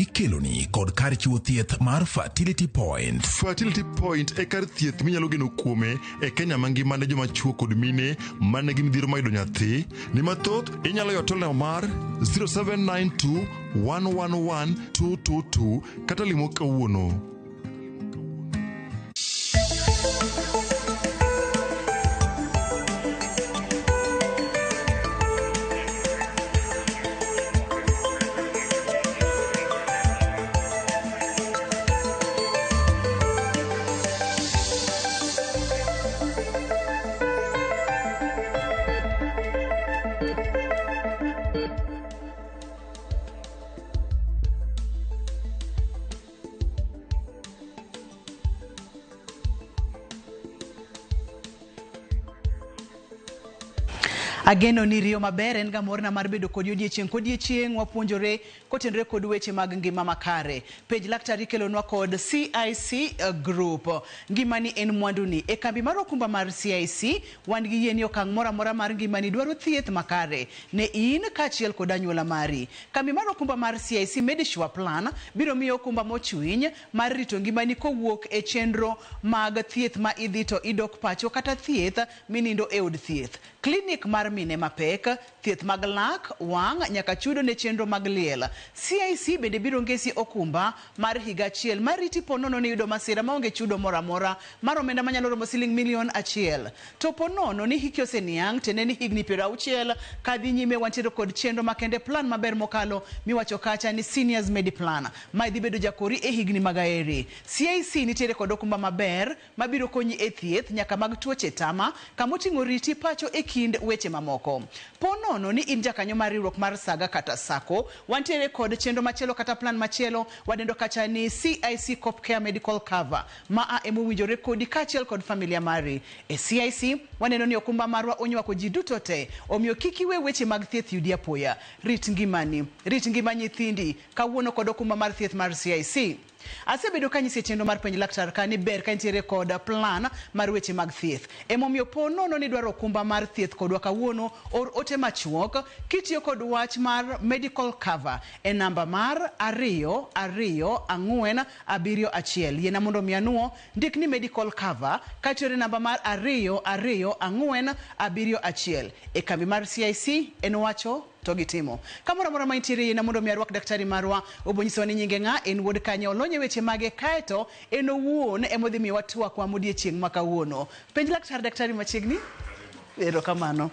Ikeloni kod kar chiwo thieth mar Fertility Point. Fertility Point e kar thieth minyalo geno kuome e Kenya mangima ne joma chuo kod mine man nigi midhiero mar yudo nyathi. Ni mathoth inyalo yudo tolno mar 0792 111 222 kata limo kawuono. Ageno ni riyo maber en ga morna mar bedo kodi odiechieng' kodiechieng' wapuonjore kotenore kod weche mag ngima makare. Penj laktar ikelonwa kod CIC Group. Ngimani en mwanduni. E kambi mar okumba mar CIC, wan gi yie ni okang' moro amora mar ngimani dwaro thieth makare ne in kaachiel kod anyuola mari. Kambi mar okumba mar CIC Medisure Plan biro miyi okumba mochwiny mar rito ngimani kowuok e chenro mag thieth ma idhi to idok pacho kata thieth minindo e od thieth, klinik mar mine mapek, thieth mag lak, wang' nyaka chudo ne chenro mag liel. CIC bende biro ngesi okumba mar higa achiel mar riti po nono ni iyudo masira maonge chudo moro amora mar omenda manyalo romo siling milion achiel. To po nono ni hiki oseniang' tiende ni higni 60 kadhi nyime wantiere kod chenro makende plan maber mokalo miwacho kacha ni Seniors Mediplan. Mae dhi bedo jakori e higni mag aeri. CIC nitiere kod okumba maber mabiro konyi e thieth nyaka mag tuoche tama kamoting'o riti pacho e kind weche mamoko. Po nono ni in jakanyo mar riwruok mar Saga kata Sacco, wantiere kod chenro machielo kata plan machielo wadendo kacha ni CIC Copcare Medical Cover. Maa emowinjore kodi kaachiel kod familia mari. E CIC, waneno ni okumba marwa onywako ji duto te, omiyo kik iwe weche mag thieth yudi apoya. Rit ngimani, rit ngima nyithindi, kawuono kod okumba mar thieth mar CIC. Asebedo kanyisi e chenro mar penj laktar ka ni ber ka intiere kod plan mar weche mag thieth. Emomiyo po nono ni idwaro okumba mar thieth kodwa kawuono, or ote machuok kitiyo kod wach mar medical cover e namba mar 2 2 4 7 1. Yiena mondo mi anuo, ndik ni medical cover katiyo e namba mar 2 2 4 7 1. E kambi mar CIC en wacho to gitimo. Kamoro amora ma intiere yiena mondo mi arwak daktari marwa, obonyisowa ni nyinge ng'a, en wuod kanye, olony e weche mage, kaeto en owuon emodhi miyowa twakwa modiechieng' ma kawuono. Penj laktar daktari machiegni. Erokamano.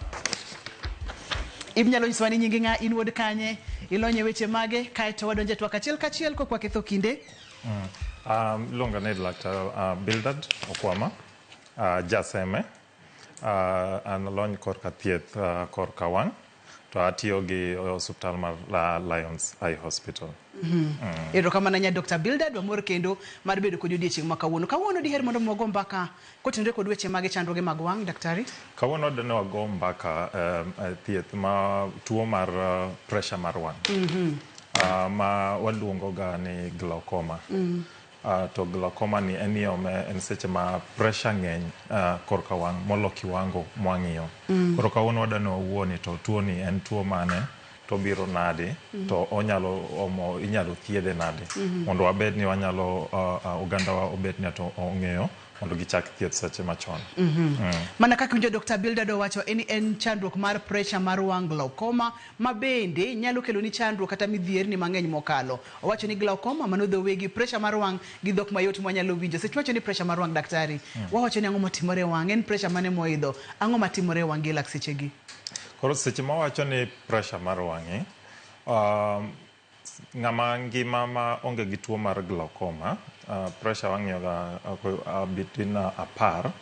Inyalo nyisowa ni nyingi ng'a, in wuod kanye, ilony e weche mage, kaeto wadonjo e twak achiel kachiel kok waketho kinde. Iluonga ni Laktar Bildad Okwama, jaseme. An alony korka thieth korka wang' to atiyo gi osuptal mar Lions Eye Hospital. Erokamano ahinya Dr. Bildad, wamor kendo mar bedo kodi odiechieng' ma kawuono. Kawuono diher mondo mi wago mbaka kotenore kod weche mage chandruoge mag wang', daktari? Kawuono wadwa ni wago mbaka thieth ma tuo mar pressure mar wang'. Ma waluongo ga ni glaucoma. To glaucoma ni en iome en seche ma pressure ng'eny korka wang' molo kiwango mwang'iyo. Koro kawuono wadwa ni wawuo ni to tuo ni en tuo mane, to obiro nade, to onyalo omo inyalo thiedhe nade. Mondo wabed ni wanyalo oganda wa obed ni to ong'eyo mondo gichak thieth seche machon. Mana kaka iwinjo Dr. Bildad owacho en chandruok mar pressure mar wang' glaucoma ma bende nyalo keloni chandruok kata midhierni mang'eny mokalo. Owacho ni glaucoma mano dho wegi pressure mar wang' gi dhok mayot mwanyalo winjo. Seche wacho ni pressure mar wang' daktari, wawacho ni ang'o matimore e wang'? En pressure mane moidho? Ang'o matimore e wang' gi lak sechegi? Koro seche mawacho ni pressure mar wang'i, ng'ama ngima ma onge gi tuo mar glaucoma, pressure wang'iyo ga between 10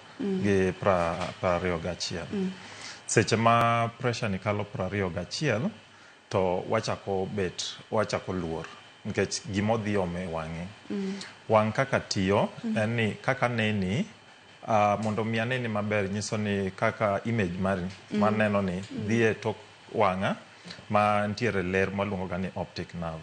gi 21. Seche ma pressure ni kalo 21 to wachako bet wachako luor nikech gimodhi omo e wang'i. Wang' kaka tiyo en ni kaka neni mondo mi aneni maber nyiso ni kaka image mari maneno ni dhi e tok wang'a ma ntiere ler mwaluongo ga ni optic nerve.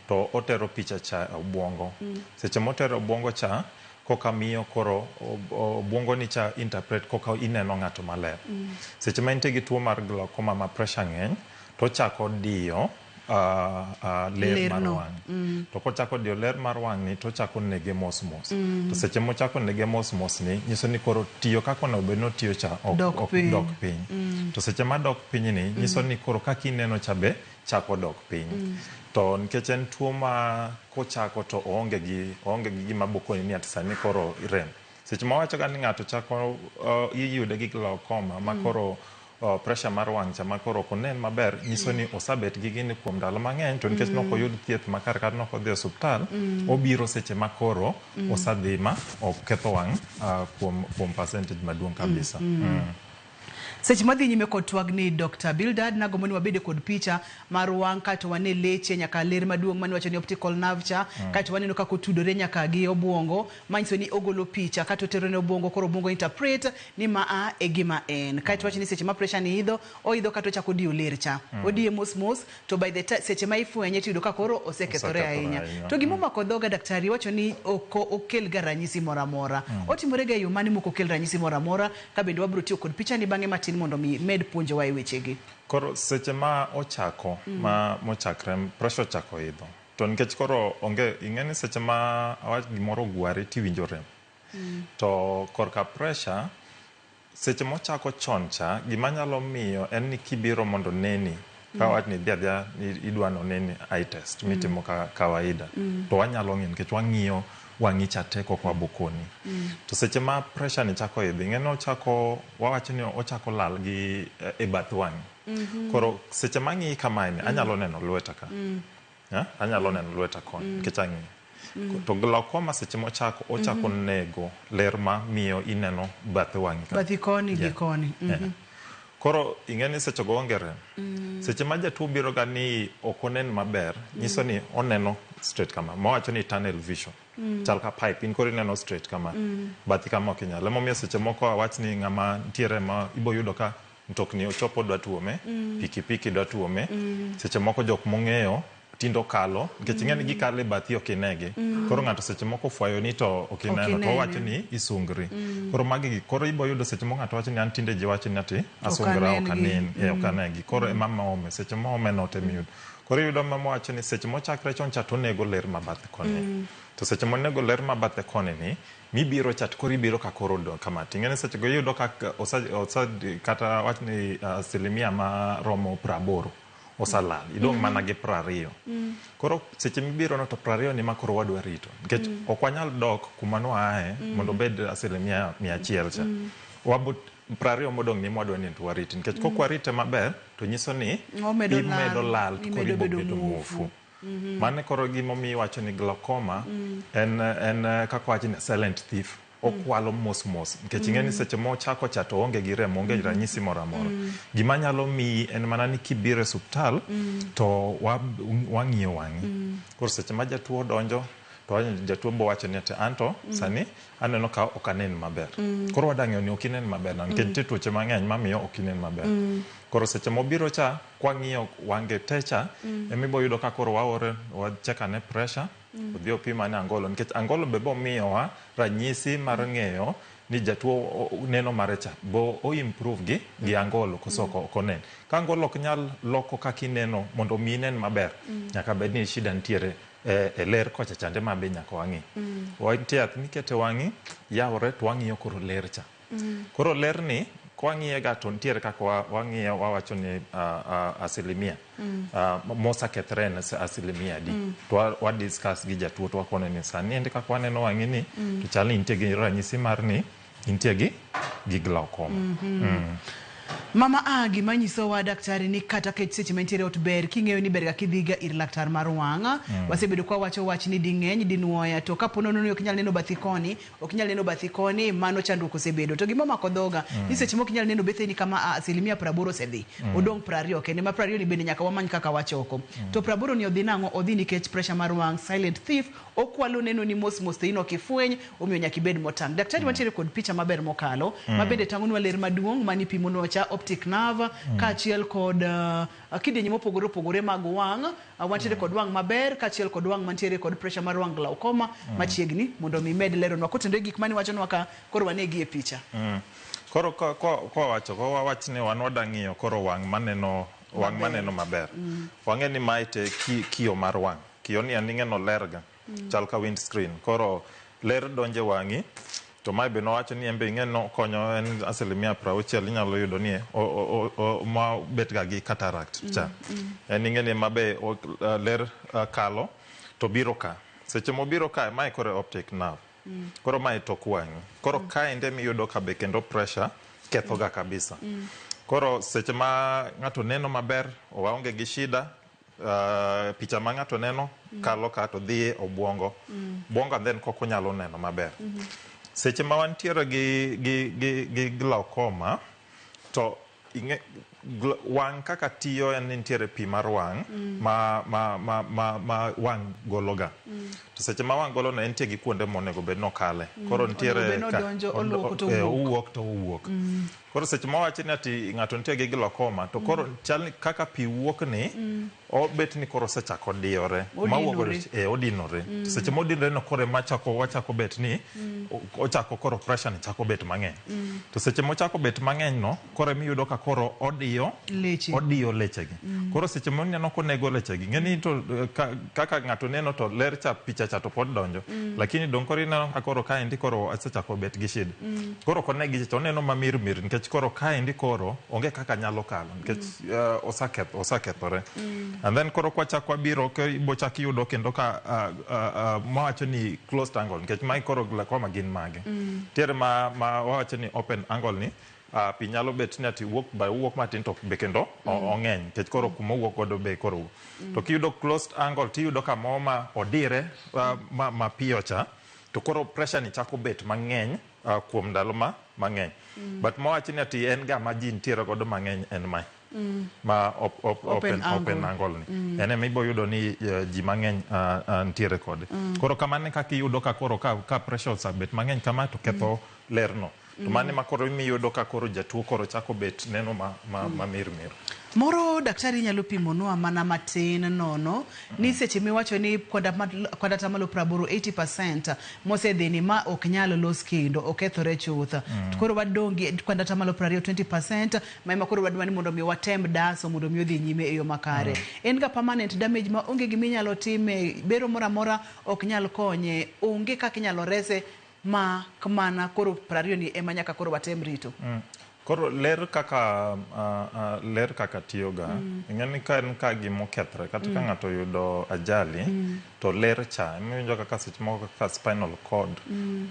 To otero picha cha e obwongo. Seche motero e obwongo cha koka miyo koro obwongo ni cha interpret koka ineno ng'ato maler. Seche ma intie gi tuo mar glaucoma ma pressure ng'eny to ochako diyo ler mar Lerno. wang'. To kochako diyo ler mar wang' ni, to ochako nege mos mos. To seche mochako nege mos mos ni, nyiso ni koro tiyo kaka onego bed ni otiyo cha ok, Dok ok piny. dok piny. To seche ma dok piny ni, nyiso ni koro kaka ineno cha be chako dok piny. To nikech en tuo ma kochako to oonge gi gima bokoni ni ati sani koro rem. Seche ma wawacho ga ni ng'ato chako iyude gi glaucoma ma koro pressure mar wang' cha ma koro ok onen maber, nyiso ni osabet gi gini kuom ndalo mang'eny, to nikech nok oyud thieth makare kata nok odhi e osuptal, obiro seche ma koro osadhi ma oketho wang' kuom percentage maduong' kabisa. Seche madhi nyime kod twagni, Dr. Bildad, nagombo ni wabede kod picha mar wang' kaeto wane leche nyaka ler maduong' mane wacho ni optical nerve cha, kaeto waneno kaka otudore nyaka gi obwongo, manyiso ni ogolo picha kaeto otero ne obwongo, koro obwongo interpret ni maa e gima en. Kaeto wacho ni seche ma pressure ni idho, oidho kata ochako diyo ler cha, odiye mos mos, to by the time seche ma ifwenye tiyudo ka koro osekethore Osekethore ahinya. ahinya. To gimomako dhoga, daktari, wacho ni ok okel ga ranyisi moro amora. Otimore ga e yo mane mok okel ranyisi moro amora? Ka bende wabiro tiyo kod picha ni bang'e matin mondo mi med puonjowa e wechegi. Koro seche ma ochako, ma mochakre pressure ochako idho, to nikech koro onge, ing'e ni seche ma awach gimoro ogwari tiwinjo rem. To korka pressure, seche mochako chon cha, gima nyalo miyo en ni kibiro mondo neni, ka wach ni idhi adhiya ni idwa noneni eye test mitimo ka kawaida, to wanyalo ng'iyo nikech wang'iyo wang'i cha te kok wabokoni. To seche ma pressure ni chako idho, ing'e ni ochako, wawacho ni ochako lal gi e bath wang'i. Koro seche ma ang'iyi kamae ni, anyalo neno lweta ka. Anyalo neno lweta koni nikech ang'iyo. To glaucoma seche mochako, ochako nego ler ma miyo ineno bath wang'i ka. Bathi koni gi koni. Yeah. Koro ing'e ni seche go onge rem. Seche ma jatuo biro ga ni ok onen maber, nyiso ni oneno straight kama. Mawacho ni tunnel vision. Chal ka pipe, in koro ineno straight kama. Bathi kama ok inyal. Emomiyo seche moko awach ni ng'ama nitiere ma ibo yudo ka mtokni ochopo dwa tuome, pikipiki dwa tuome. Seche moko jok mong'eyo tindo kalo, nikech ing'e ni gikalo e bathi ok inegi. Koro ng'ato seche moko fwayo ni to ok ineno, to inene. owacho ni isungri. Koro magi gik, koro ibo yudo seche moko ng'ato wacho ni an tinde ji wacho ni ati asungra ok anengi. anen, ok anegi. Koro ema maome, seche maome no temiyudo. Koro iyudo mama wacho ni seche mochakre chon cha to onego ler ma bathe koni. To seche monego ler ma bathe koni ni, mibiro cha to koro ibiro ka koro odong' kama. Ting'e ni seche go iyudo ka osa kata wach ni asilimia maromo 80 osalal, idong' mana gi 20. Koro seche mibiro no to 20 ni ma koro wadwa rito. Nikech ok wanyal dok kuma nwaaye mondo obed asilimia 100 cha. Wabo 20 modong' ni mwadwa ni to wariti. Nikech kok warite maber, to nyiso ni Omedo imedo lal, lal to koro imedo ibo bedo bedo muofu. muofu. Mano koro gimomiyo iwacho ni glaucoma en kaka wacho ni silent thief. Okwalo mos mos nikech ing'e ni seche mochako cha to oonge gi rem, onge ranyisi moro amora. Gima nyalo miyi en mana ni kibiro e osuptal to wang'iyo wang'i. Koro seche ma jatuo donjo to jatuo bo wacho ni ati anto sani aneno ka ok anen maber. Koro wadwa ng'eyo ni ok inen maber nang'o nikech nitie tuoche mang'eny mamiyo ok inen maber. Koro seche mobiro cha kwang'iyo wang'e te cha, emibo yudo ka koro waore wacheck ane pressure, odhi opim ane angolo, nikech angolo be bomiyowa ranyisi mar ng'eyo ni jatuo neno mare cha bo o improve gi angolo koso ok onen. Ka angolo ok nyal loko kaka ineno mondo mi inen maber, nyaka bed ni shida nitiere e ler kocha chande ma be nyaka wang'i. Nitie yath mikete wang'i, yawore to wang'iyo koro ler cha. Koro ler ni kwang'iye ga to nitiere kaka wang'iyo wawacho ni asilimia mosekethre en asilimia adi. To wa discuss gi jatuo to wakone ni sani endi kaka waneno wang'i ni to chal ni intie gi ranyisi mar ni intie gi glaucoma. Mama a gima nyisowa daktari ni kata kech seche ma intiere ot ber king'eyo ni ber ga kidhiga ir laktar mar wang'. Wasebedo kwa wacho wach ni ding'eny dinuoya, to kapo nono ni ok inyal neno bathi koni, ok inyal neno bathi koni, mano chandruok osebedo. To gima omako dhoga ni seche moko inyal neno betheni kama asilimia 80 osedhi, odong' 20 kende, ma 20 ni bende nyaka wamany kaka wachoko. To 80 ni odhi nang'o? Odhi nikech pressure mar wang', silent thief, okwalo neno ni mos mos to in ok ifweny, omiyo nyaka ibed motang'. Daktari, wantiere kod picha maber mokalo, ma bende tang'onwa ler maduong' manipimonwa cha optic nerve kaachiel kod kidienje mopogore opogore mag wang'. Wantiere kod wang' maber kaachiel kod wang' mantiere kod pressure mar wang' glaucoma machiegni, mondo mi med leronwa kotenore gik mane wachonwa ka koro wanegi e picha. Koro kwa wacho ko wawach ni wan wada ng'iyo koro wang' maneno Wang' maneno maber. Wang'e ni mae te kio mar wang'. Kio ni en ing'e no ler ga. Chal ka windscreen. Koro ler donje wang'i. To mae be nowacho ni en be ing'e no konyo en 60% inyalo yudo ni ma bet ga gi cataract cha. En ing'e ni ma be ler kalo to biro ka. Seche mobiro ka mae koro optic nerve. Koro mae tok wang'i. Koro kaende miyudo ka be kendo pressure ketho ga kabisa. Koro seche ma ng'ato neno maber owaonge gi shida, picha ma ng'ato neno kalo ka to dhi e obwongo. Obwongo and then kok onyalo neno maber. Seche ma wantiere gi glaucoma to ing'e wang' kaka tiyo en ni nitiere pi mar wang' ma wang' gologa. To seche ma wang' golo no entie gi kuonde monego bed nokale. Koro nitiere Onego bed nodonjo, oluoko to owuok. Owuok to owuok. Koro seche ma wawacho ni ati ng'ato nitie gi glaucoma to koro chal ni kaka pi wuok ni obet ni koro osechako diyore. Odinore. Odinore. To seche modinore no koro ema wachako bet ni ochako koro pressure ni chako bet mang'eny. To seche mochako bet mang'eny no koro ema iyudo ka koro odiyo leche. Odiyo lechegi. Koro seche moneno konego lechegi, ng'e ni to kaka ng'ato neno to ler cha picha cha to pod donjo. Lakini dong koro ineno ka koro kaendi koro osechako bet gi shida. Koro ok one gi to oneno mamirmir nikech koro kaendi koro onge kaka nyalo kalo nikech osekethore. And then koro kwachako wabiro ibo chak yudo kendo ka mawacho ni closed angle nikech mae koro glaucoma gin mage. Nitiere ma wawacho ni open angle ni pi nyalo bet ni ati wuok by wuok matin to be kendo ong'eny nikech koro kuma owuok godo be koro wuok. To kiyudo closed angle tiyudo ka moro ma odire mapiyo cha to koro pressure ni chako bet mang'eny kuom ndalo mang'eny. But mawach ni ati en ga ma ji nitiere godo mang'eny en mae. Ma open open angle ni. En ema ibo yudo ni ji mang'eny nitiere kode. Koro kamano e kaka iyudo ka koro ka pressure osebet mang'eny kama to ketho ler no. To mano ema koro miyudo ka koro jatuo koro chako bet neno ma mirmir. Moro daktari nyalo pimonwa mana matin nono ni seche miwacho ni kod atamalo 80 80% mosedhi ni ma ok nyal los kendo okethore chuth. To koro wadong' gi kod atamalo 20 20% ma ema koro wadwa ni mondo mi watem daso mondo mi odhi nyime e yo makare. En ga permanent damage ma onge gima inyalo time, bero moro amora ok nyal konye, onge kaka inyalo rese ma mana koro 20 ni ema nyaka koro watem rito. Koro ler kaka ler kaka tiyoga, ing'e ni ka en ka gima okethre kata ka ng'ato oyudo ajali to ler cha emiwinjo kaka seche moko kaka spinal cord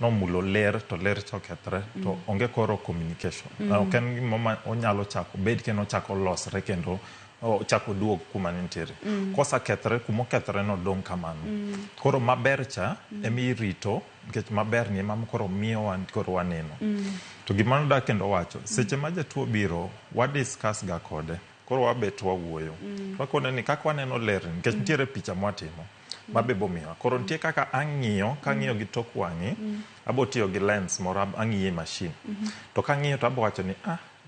nomulo ler to ler cha okethre to onge koro communication. Ok en gima onyalo chako bed kendo ochako losre kendo ochako duog kuma nitiere. Kosekethre kuma okethre no dong' kamano. Koro maber cha emirito nikech maber ni ema koro miyowa koro waneno. To gima nodak kendo wacho, seche ma jatuo biro, wa discuss ga kode. Koro wabet wawuoyo. Wakone ni kaka waneno ler ni, nikech nitiere picha mwatimo ma be bomiyowa. Koro nitie kaka ang'iyo, kang'iyo gi tok wang'i, abo tiyo gi lens moro ang'iye machine. To kang'iyo to abo wacho ni,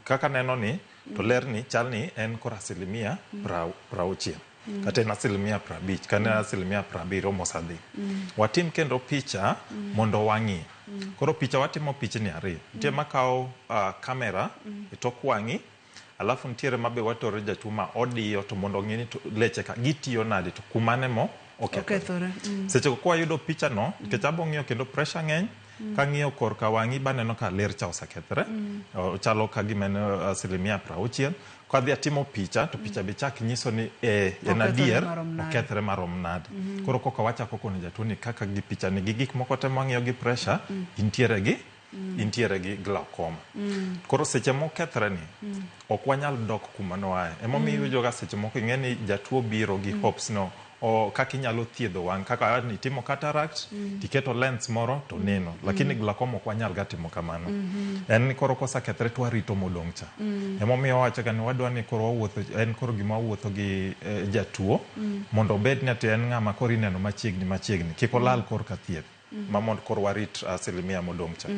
kaka neno ni, to ler ni chal ni en koro 60%. Kata en 50%, kata en 70% mosadhi. Watim kendo picha mondo wang'i. Koro picha watimo pichni ariyo. Nitie makawo kamera e tok wang'i, alafu nitiere mabe watoro jatuo ma odiyo to mondo ong'i ni to leche ka gitiyo nade to kumane mo okethore. Seche go kwayudo picha no, nikech abo ng'iyo kendo pressure ng'eny, kang'iyo korka wang'i baneno ka ler cha osekethre. Ochalo ka gima en 60%. Kadhi atimo picha to picha be chak nyiso ni en adier okethre marom nade. Koro koka wachako kono jatuo ni kaka gi picha ni gi gik moko te mwang'iyo gi pressure intiere gi glaucoma. Koro seche mokethre ni ok wanyal dok kuma noaye. Emomiyo iwinjo ga seche moko ing'e ni jatuo biro gi hopes no kaka inyalo thiedho wang' kaka itimo cataract tiketo lens moro to neno, lakini glaucoma ok wanyal ga timo kamano. En ni koro kosekethre to warito modong' cha. Emomiyo wawacho ga ni wadwa ni koro wawuotho, en koro gima wawuotho gi jatuo mondo obed ni ati en ng'ama koro ineno machiegni machiegni kik olal korka thieth ma mondo koro warit asilimia modong' cha.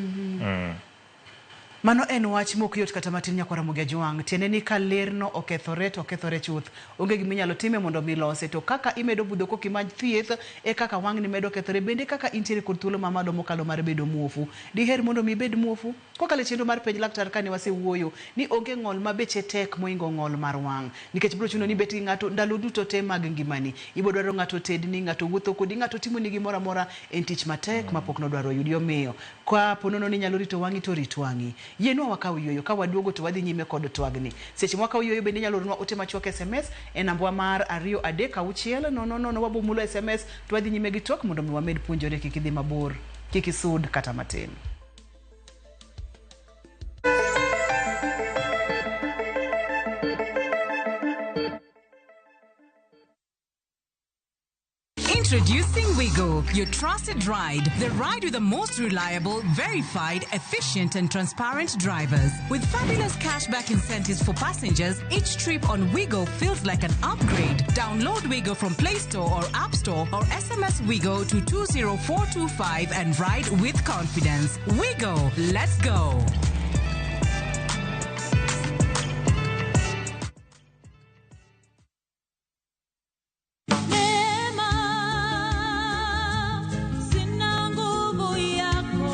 Mano en wach mok yot kata matin nyakwar Ramogi Ajwang'. Tiende ni ka lerno okethore to okethore chuth. Onge gima inyalo time mondo mi lose. To kaka imedo budho kok imany thieth e kaka wang'ni medo kethore. Bende kaka intiere kod thuolo mamalo mokalo mar bedo muofu. Diher mondo mi ibed muofu? Kokalo e chenro mar penj laktar kane wasewuoyo ni onge ng'ol ma beche tek moingo ng'ol mar wang'. Nikech biro chuno ni ibet gi ng'ato ndalo duto te mag ngimani. Ibo dwaro ng'ato tedni, ng'ato wuotho kodi, ng'ato timoni gimoro amora. En tich matek mapok nodwaro yudi. Omiyo ka ponono ni inyalo rito wang'i to rit wang'i. Yienwa wakaw yueyo, ka waduogo to wadhi nyime kod twagni. Seche mwakawo yueyo bende inyalo oronwa ote machuok SMS e nambwa mar 2 3 6 0 0 wabomulo SMS to wadhi nyime gi twak mondo mi wamed puonjore kik idhi mabor, kik isud kata matin. Introducing Wigo, your trusted ride. The ride with the most reliable, verified, efficient, and transparent drivers. With fabulous cashback incentives for passengers, each trip on Wigo feels like an upgrade. Download Wigo from Play Store or App Store or SMS Wigo to 20425 and ride with confidence. Wigo, let's go. Neema, sina nguvu yako.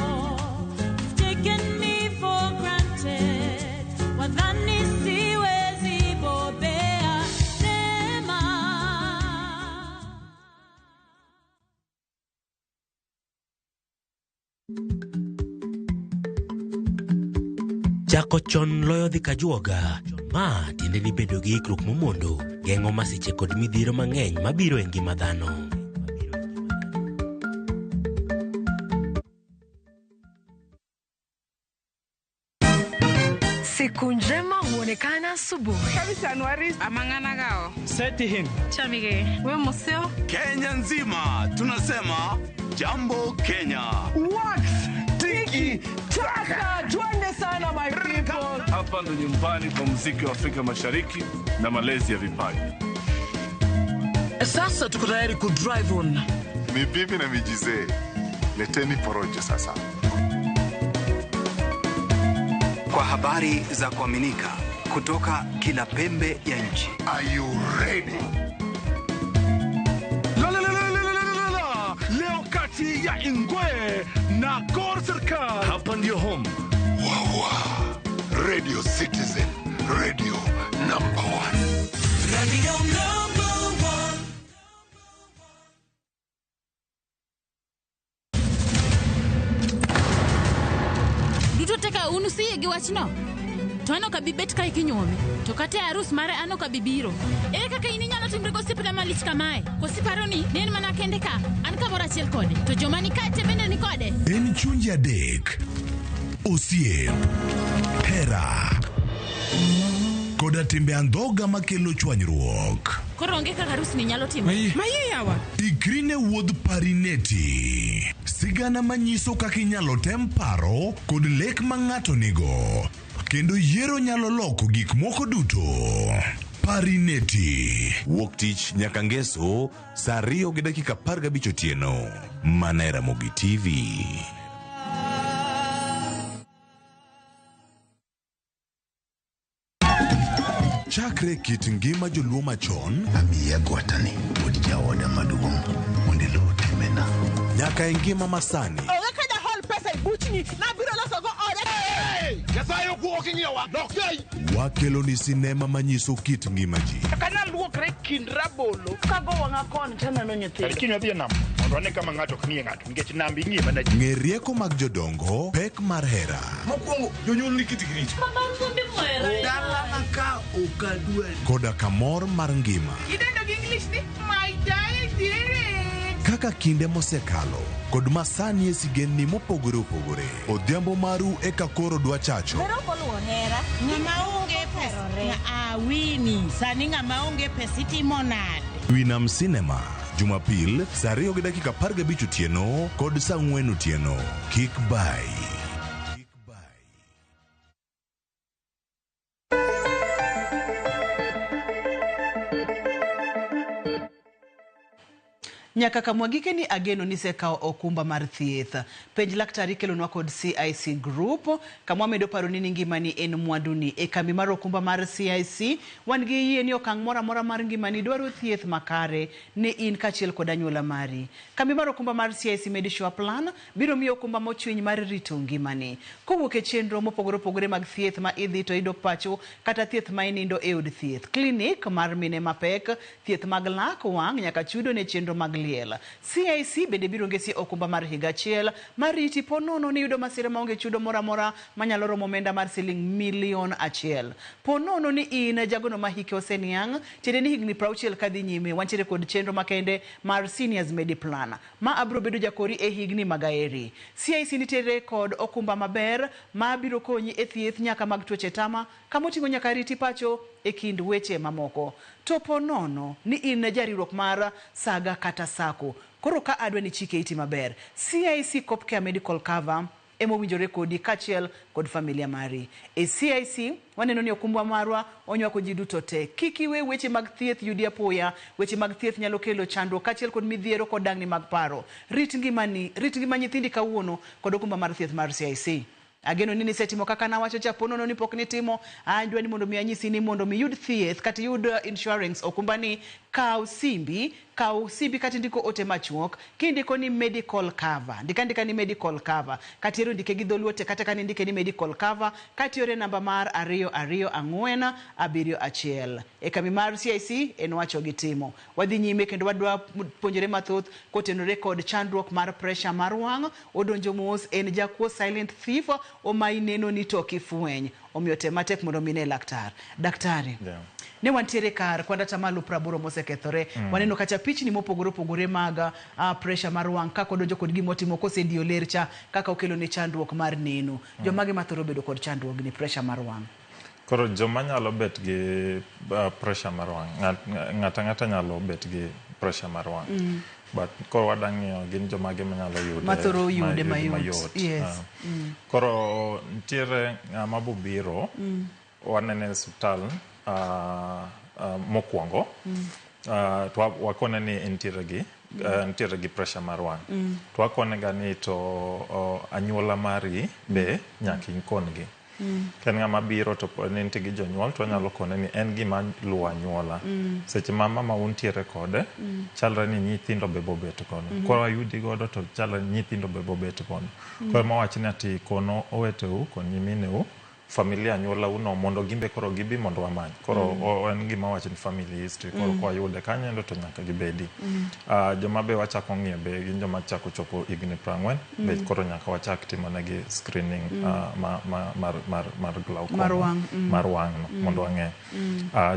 You've taken me for granted. Wadhani siwezi bobea. Neema. Chako chon loyo dhi kajuoga. Ma tiende ni bedo gi ikruok momondo geng'o masiche kod midhiero mang'eny mabiro e ngima dhano. Siku njema huonekana asubuhi. Kenya nzima tunasema jambo Kenya. Wax tiki taka, twende sana my people. Hapa ndo nyumbani kwa muziki wa Afrika Mashariki na malezi ya vipaji. Sasa tuko tayari ku drive on. Ni bibi na mijizee, leteni porojo sasa. Kwa habari za kuaminika kutoka kila pembe ya nchi. Are you ready? La, la, la, la, la, la, la, la. Leo kati ya Ingwe na Gor Serikal. Hapa ndio home. Wawa. Radio Citizen, radio number one. Radio number one. Duto te ka un usiyie gi wachno? To an ok abi bet kae kinyuome. To kata e arus mare an ok abi biro. Ere kaka in inyalo timri gosiepna malich kamae? Koso iparo ni ne en mana kende ka? An kamoro achiel kode. To joma ni kae te bende ni kode. En chunje adek, osiep, hera, koda timbe andhoga makelo chwanyruok. Koro onge kaka arus ni nyalo timore. Maye yawa. Ikri ne wuodh Parineti. Sigana manyiso kaka inyalo tem paro kod lek ma ng'ato nigo. Kendo yiero nyalo loko gik moko duto. Parineti. Wuok tich nyaka ngeso saa 2:15 otieno. Mana e Ramogi TV. Chakre kit ngima joluo machon Amiya gwatani wuod jaoda maduong' mondo iluw timbena. nyaka e ngima masani. Onge ka jahol pesa e buchni nabiro loso go oda. Nyasaye ok ing'iyowa. Dok sei. Wakelo ni sinema manyiso kit ngima ji. Kana luokre kind rabolo kago wang'a koni taneno nyithindo. Kiny wadhi e nam mondo wane kama ng'ato ok ng'iye ng'ato nikech nam ing'iye mana ji. Ng'e rieko mag jodongo, pek mar hera, Mokwongo jonyuol ni kitgi richo. Dalana ka ok adwari. koda kamor mar ngima. Idendo gi English ni my diary. Kaka kinde mosekalo kod masani e sigendni mopogore opogore. Odhiambo maru eka koro dwa chacho. Ng'ama onge pesa awini sani ng'ama onge pesa itimo nade? Winam Cinema, Jumapil saa 2:15 otieno kod saa 4 otieno. Kik bai. Nyaka kamwa gikeni ageno ni isekawo okumba mar thieth. Penj laktar ikelonwa kod CIC Group. Kama wamedo paroni ni ngimani en mwanduni. E kambi mar okumba mar CIC, wan gi yie ni okang' moro amora mar ngimani dwaro thieth makare ne in kaachiel kod anyuola mari. Kambi mar okumba mar CIC Medisure Plan biro miyo okumba mochwiny mar rito ngimani. Kowuok e chenro mopogore opogore mag thieth ma idhi to idok pacho kata thieth ma inindo e od thieth. Klinik mar mine mapek, thieth mag lak, wang' nyaka chudo ne chenro mag liel. CIC bende biro ngesi okumba mar higa achiel mar riti po nono ni yudo masira maonge chudo moro amora manyalo romo omenda mar siling milion 1. Po nono ni in jagono ma hike oseniang', tiende ni higni 60 kadhi nyime, wantiere kod chenro makende mar Seniors Mediplan ma abiro bedo jakori e higni mag aeri. CIC nitiere kod okumba maber ma biro konyi e thieth nyaka mag tuoche tama kamoting'o nyaka riti pacho e kind weche mamoko. To po nono ni in jariwruok mar Saga kata Sacco, koro ka adwa ni chike iti maber, CIC Copcare Medical Cover emowinjore kodi kaachiel kod familia mari. E CIC waneno ni okumba marwa onywako ji duto te. Kik iwe weche mag thieth yudi apoya. Weche mag thieth nyalo kelo chandruok kaachiel kod midhiero kod dangni mag paro. Rit ngimani, rit ngima nyithindi kawuono kod okumba mar thieth mar CIC. Ageno ni nisetimo kaka nawacho cha, po nono ni pok nitimo, adwa ni mondo mi anyisi ni mondo mi yud thieth kata iyud insurance okumba ni, kaw simbi kata indiko ote machuok kindiko ni medical cover. Ndika ndika ni medical cover. Kata ihero ndike gi dholuo te kata ka nindike ni medical cover kata iore namba mar 2 2 4 7 1. E kambi mar CIC en wacho gi timo. Wadhi nyime kendo wadwa puonjore mathoth kotenore kod chandruok mar pressure mar wang'. Odonjo mos, en jakuo silent thief, omayi neno ni to ok ifweny. Omiyo tem matek mondo mi ine laktar. Daktari, ne wantiere kar kwand atamalo 80 mosekethore. Waneno kacha pichni mopogore opogore mag pressure mar wang' kaka odonjo kod gimotimo kosediyo ler cha kaka okelo ne chandruok mar neno. Jomage mathoro bedo kod chandruogni pressure mar wang'? Koro joma nyalo bet gi pressure mar wang', ng'ata ng'ata nyalo bet gi pressure mar wang'. But koro wadwa ng'iyo gin jomage manyalo yude mathoro yude mayot. Yes. Koro nitiere ng'ama bobiro wanene e osiptal mokwongo to wakone ni entiere gi pressure mar wang'. To wakone ga ni to anyuola mari be nyaka ikon-gi. Ka en ng'ama biro to nitie gi jonyuol to wanyalo kone ni en gima luwo anyuola. Seche ma mama untiere kode, chalre ni nyithindo be bobet godo. Koro wayudi godo to chalre ni nyithindo be bobet godo. Koro ema wawach ni ati kono oweteu, kon nyimineu, familia anyuola uno mondo gimbe koro gibi mondo wamany. Koro en gima wawach ni family history. Koro kwayude kanyo to nyaka gibedi. Joma be wachako ng'iyo be gin joma chako chopo higni 40 be koro nyaka wachak timo negi screening mar glaucoma mar wang' no mondo wang'e.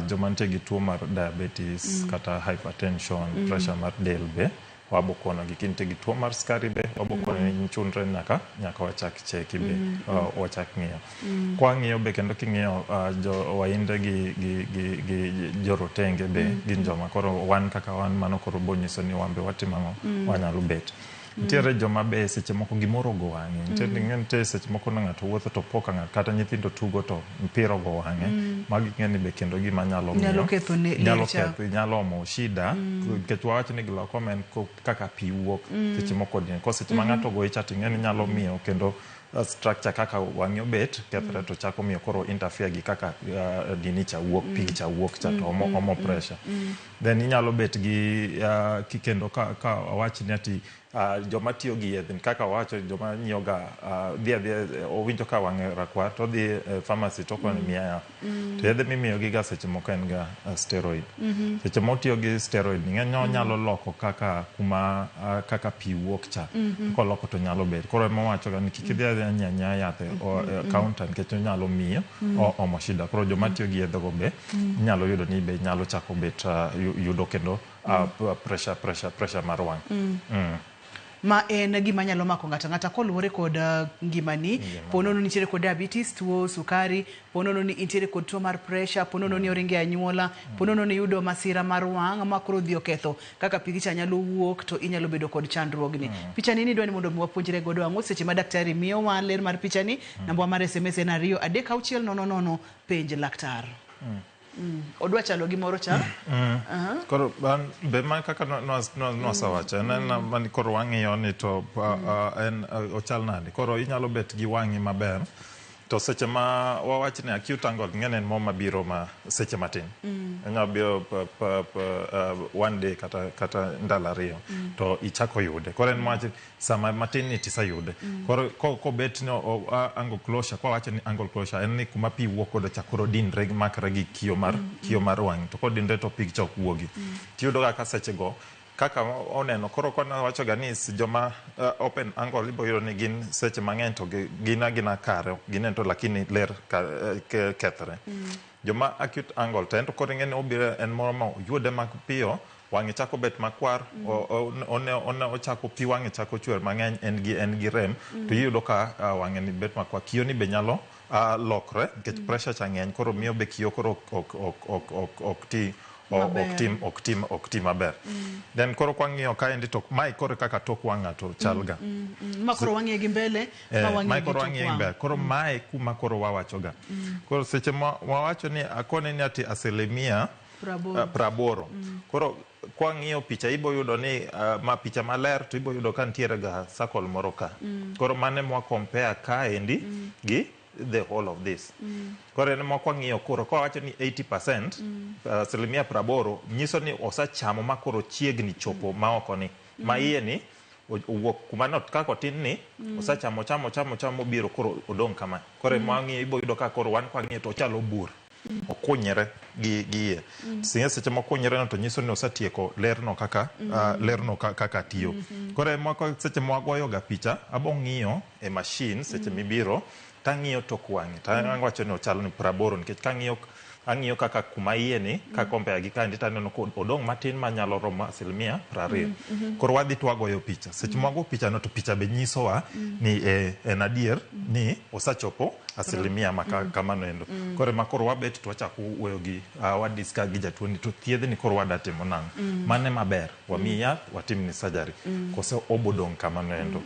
Joma nitie gi tuo mar diabetes kata hypertension, pressure mar del be wabokono gi kintie gi tuo mar sukari be wabokono ni chunre nyaka wachak cheki be wachak ng'iyo. Kwa ng'iyo be kendo king'iyo jo wainde gi jorotenge be gin joma koro wan kaka wan mano koro bonyiso ni wan be watimo ang'o, wanyalo bet. Nitiere joma be seche moko gimoro ogo wang'e. Nitiere seche moko na ng'ato wuotho to po ka ng'ato kata nyithindo tugo to mpira ogo wang'e. Magi ng'e ni be kendo gima nyalo miyo nyalo omo shida nikech wawach ni glaucoma en kaka pi wuok seche moko ko seche ma ng'ato ogoye cha to ing'e ni nyalo miyo kendo structure kaka wang'e obet kethre to chako miyo koro interfere gi kaka dini cha wuok, pi cha wuok cha to omo pressure. Then inyalo bet gi kendo ka awach ni ati joma tiyo gi yedhe kaka wawacho joma nyiewo ga dhi adhiya owinjo ka wang'e rakwar to odhi e pharmacy to okone miya yath. To yedhe mimiyo gi ga seche moko en ga steroid. Seche motiyo gi steroid ng'eny onyalo loko kaka kuma kaka pi wuok cha. Koloko to nyalo bet. Koro ema wawacho ga ni kik idhi adhiya nyiew anyiewa yath e counter nikech onyalo miyo omo shida. Koro joma tiyo gi yedhe go be inyalo yudo ni be nyalo chako bet yudo kendo pressure mar wang'. Ma en gima nyalo mako ng'ato ang'ata koluwore kod ngimani. Po nono ni nitiere kod diabetes, tuo sukari, po nono ni intiere kod tuo mar pressure, po nono ni oringo e anyuola, po nono ni iyudo masira mar wang' ma koro odhi oketho kaka pigi cha nyalo wuok to inyalo bedo kod chandruogni. Pichani ni idwa ni mondo mi wapuonjre godo ang'o seche ma daktari miyowa ler mar pichani. Namba mar SMS en 2 3 6 0 0 penj laktar. Odwa chalo gi moro cha. Aha. Koro be ma kaka nwasewacho en en mani koro wang'iyo ni to en ochal nade. Koro inyalo bet gi wang'i maber to seche ma wawach ni acute angle ng'eni en mo mabiro ma seche matin. Onyalo biro one day kata ndalo 2 to ichako yude. Koro en mawach sama matin ni tiseyude. Koro kobet ni angle closure, kwa wacho ni angle closure en ni kuma pi wuok godo cha koro dinre makre gi kio mar wang'i. To kodinre to pig cha ok wuogi. Tiyudo ga ka seche go kaka oneno koro kona wacho ga ni joma open angle ibo yudo ni gin seche mang'eny to gin agina kare ginen to lakini ler kethre. Joma acute angle to en to koro ing'e ni obiro en moro ma oyude mapiyo wang'e chako bet makwar, ochako pi wang'e chako chwer mang'eny, en gi rem, to iyudo ka wang'e ni bet makwar. Kio ni be nyalo lokre nikech pressure cha ng'eny, koro miyo be kio koro ok ti ok ti maber. Then koro kwang'iyo kaendi to mae koro kaka tok wang' ng'ato chal ga. Ma koro wang'iye gi mbele, ma wang'iye gi tok wang'. Koro mae kuma koro wawacho ga. Koro seche ma wawacho ni akone ni ati asilimia 80. Koro kwang'iyo picha ibo yudo ni ma picha maler to ibo yudo ka nitiere ga circle moro ka. Koro mane mwa compare kaendi gi the whole of this. Koro en mwa kwang'iyo koro kwa wacho ni 80%, asilimia 80 nyiso ni osechamo ma koro chiegni chopo ma oko ni. Ma iye ni owuok kuma no kaka otin ni osechamo chamo biro koro odong' kama. Koro mwang'iyo ibo yudo ka koro wan kwang'iyo to ochalo bur. Okunyre gi iye. Seche mokunyre no to nyiso ni osetieko lerno kaka lerno kaka tiyo. Koro moko seche mwagoyo ga picha abo ng'iyo e machine seche mibiro tang'iyo tok wang'e. Tawacho ni ochalo ni 80 nikech kang'iyo ang'iyo kaka kuma iye ni ka compare gi kaendi taneno ko odong' matin manyalo romo asilimia 20. Koro wadhi to wagoyo picha. Seche mwago picha no to picha be nyisowa ni en adier ni osechopo asilimia ma kamano endo. Koro ema koro wabet to wachako wuoyo gi wadiscuss gi jatuo ni to thiedhni koro wada timo nang'o. Mane maber wamiyi yath watimni surgery kose obodong' kamano endo.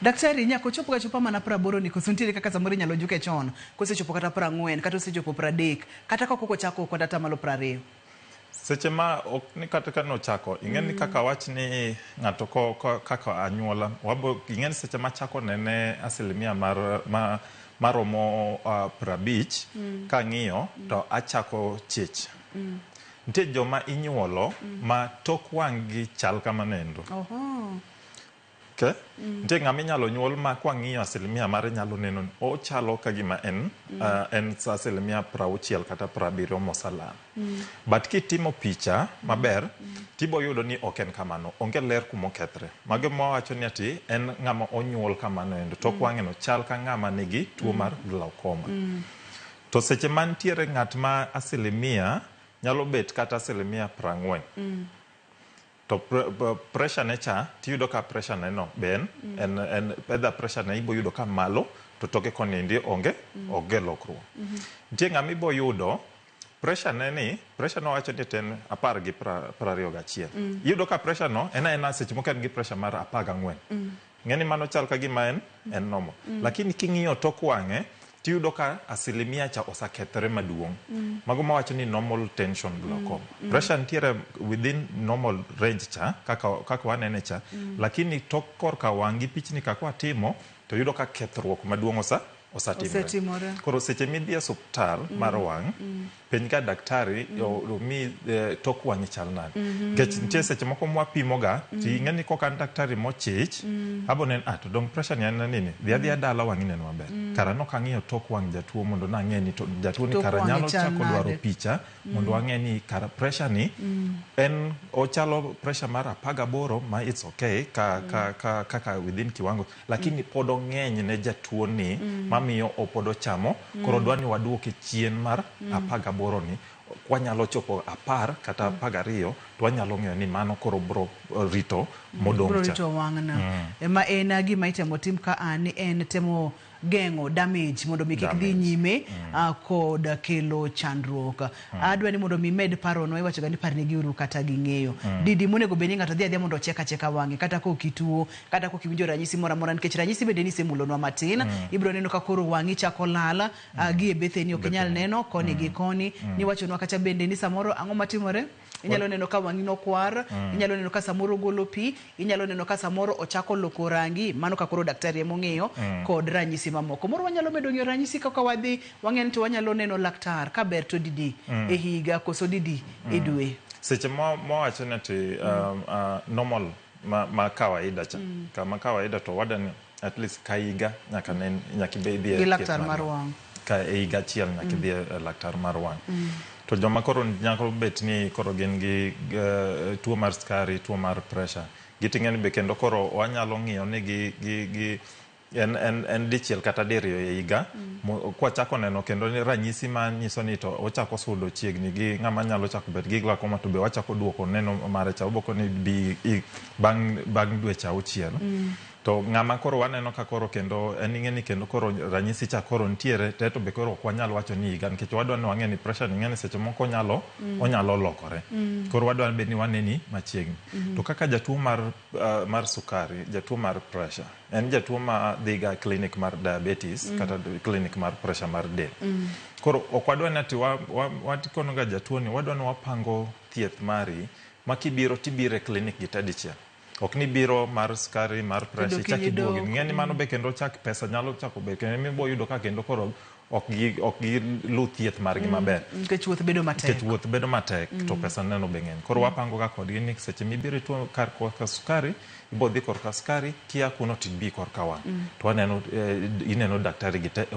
Daktari, nyaka ochopo ga chopa mana 80 ni koso nitiere kaka samoro inyalo juke chon kosechopo kata 40 kata osechopo 30 kata ka pok ochako kata atamalo 20. Seche ma ok ni kata ka nochako ing'e ni kaka wach ni ng'ato kaka anyuola wabo ing'e ni seche machako nene asilimia mar maromo 50 kang'iyo to achako chich. Nitie joma inyuolo ma tok wang' gi chal kamano endo. Okay. Nitie ng'ama inyalo nyuol ma kwang'iyo asilimia mare nyalo neno ni ochalo ka gima en en asilimia 60 kata 70 mosalal. But kitimo picha maber tibo yudo ni ok en kamano, onge ler kumokethre. Mago mawacho ni ati en ng'ama onyuol kamano endo, tok wang'e no chal ka ng'ama nigi tuo mar glaucoma. To seche mantiere ng'at ma asilimia nyalo bet kata asilimia 40. To pressure ne cha tiyudo ka pressure ne no be en either pressure ne ibo yudo ka malo to toke koni endi onge lokruok. Nitie ng'ama ibo yudo pressure ne ni pressure no wacho ni en 10 gi 21. Iyudo ka pressure no en aena seche moko en gi pressure mar 14. Ng'eni mano chal ka gima en normal. Lakini king'iyo tok wang'e tiyudo ka asilimia cha osekethore maduong'. Mago mawacho ni normal tension glaucoma. Pressure nitiere within normal range cha kaka wanene cha, lakini tok korka wang' gi pichni kaka watimo to yudo ka kethruok maduong' osetimore. Koro seche midhi e osuptal mar wang' penj ka daktari omi tok wang'i chal nade. Nikech nitie seche moko mwapimo ga to ing'e ni koka an daktari mochich abo neno to dong pressure ni en nini dhi adhiya dala wang'i neno maber. Kara nok ang'iyo tok wang' jatuo mondo nang'e ni to jatuo ni kara nyalo chako dwaro picha mondo wang'e ni kara pressure ni en ochalo pressure mar 18 ma it's okay kaka within kiwango, lakini pod ong'eny ne jatuo ni mamiyo pod ochamo. Koro dwa ni waduoke chien mar 18 ni kwanyalo chopo 10 kata 12 to wanyalo ng'eyo ni mano koro bro rito modong' cha. Bro rito wang'na. Ema en gima itemo tim ka ni en temo geng'o damage mondo mi kik dhi nyime kod kelo chandruok. Adwa ni mondo mi med parono, iwacho ga ni parnegi uru kata ging'eyo. Didi monego bed ni ng'ato dhi adhiya mondo ochek acheka wang'e kata ka ok ituo, kata ka ok iwinjo ranyisi moro amora, nikech ranyisi bende nisemulonwa matin. Ibiro neno ka koro wang'i chako lal, gi e betheni ok inyal neno koni gi koni. Niwachonwa kacha bende ni samoro ang'o matimore? Inyalo neno ka wang'i nokwar, inyalo neno ka samoro golo pi, inyalo neno ka samoro ochako loko rangi, mano ka koro daktari emong'iyo kod ranyisi mamoko. Moro wanyalo medo ng'iyo ranyisi kaka wadhi, wang'e ni to wanyalo neno laktar ka ber to didi e higa koso didi e dwe. Seche mawacho ni ati normal ma kawaida cha. Kama kawaida to wadani at least ka higa nyaka nen nyaka ibe idhi e Gi thieth laktar mar wang'. Ka e higa achiel nyaka idhi e laktar mar wang'. To joma koro nyalo bet ni koro gin gi tuo mar sukari, tuo mar pressure, giting'e ni be kendo koro wanyalo ng'iyo ni gi en dichiel kata diriyo e higa. Kwachako neno kendo ni ranyisi manyiso ni to ochako sudo chiegni gi ng'ama nyalo chako bet gi glaucoma, to be wachako duoko neno mare cha, oboko ni bi bang' dweche 6. To ng'ama koro waneno ka koro kendo en ing'e ni kendo koro ranyisi cha koro nitiere te, to be koro ok wanyal wacho ni higa, nikech wadwa ni wang'e ni pressure ni ing'e ni seche moko onyalo lokore. Koro wadwa bed ni waneni machiegni. To kaka jatuo mar sukari, jatuo mar pressure, en jatuo ma dhiga clinic mar diabetes kata clinic mar pressure mar del. Koro ok wadwa ni ati watikono ga jatuo ni wadwa ni wapango thieth mari ma kibiro tibiro e clinic gi te dichiel. Ok ni biro mar sukari, mar pressure, Kendo ichak iduogi. kiny Ng'e ni mano be kendo chak pesa nyalo chako bet kendo mibo yudo ka kendo koro ok gi lu thieth margi maber. Nikech wuoth bedo matek. Nikech wuoth bedo matek to pesa neno be ng'eny. Koro wapango ga kodgi ni seche mibiro ituo kar korka sukari, ibo dhi korka sukari, kia kuno tibi korka wang'. To waneno ineno daktari gi te e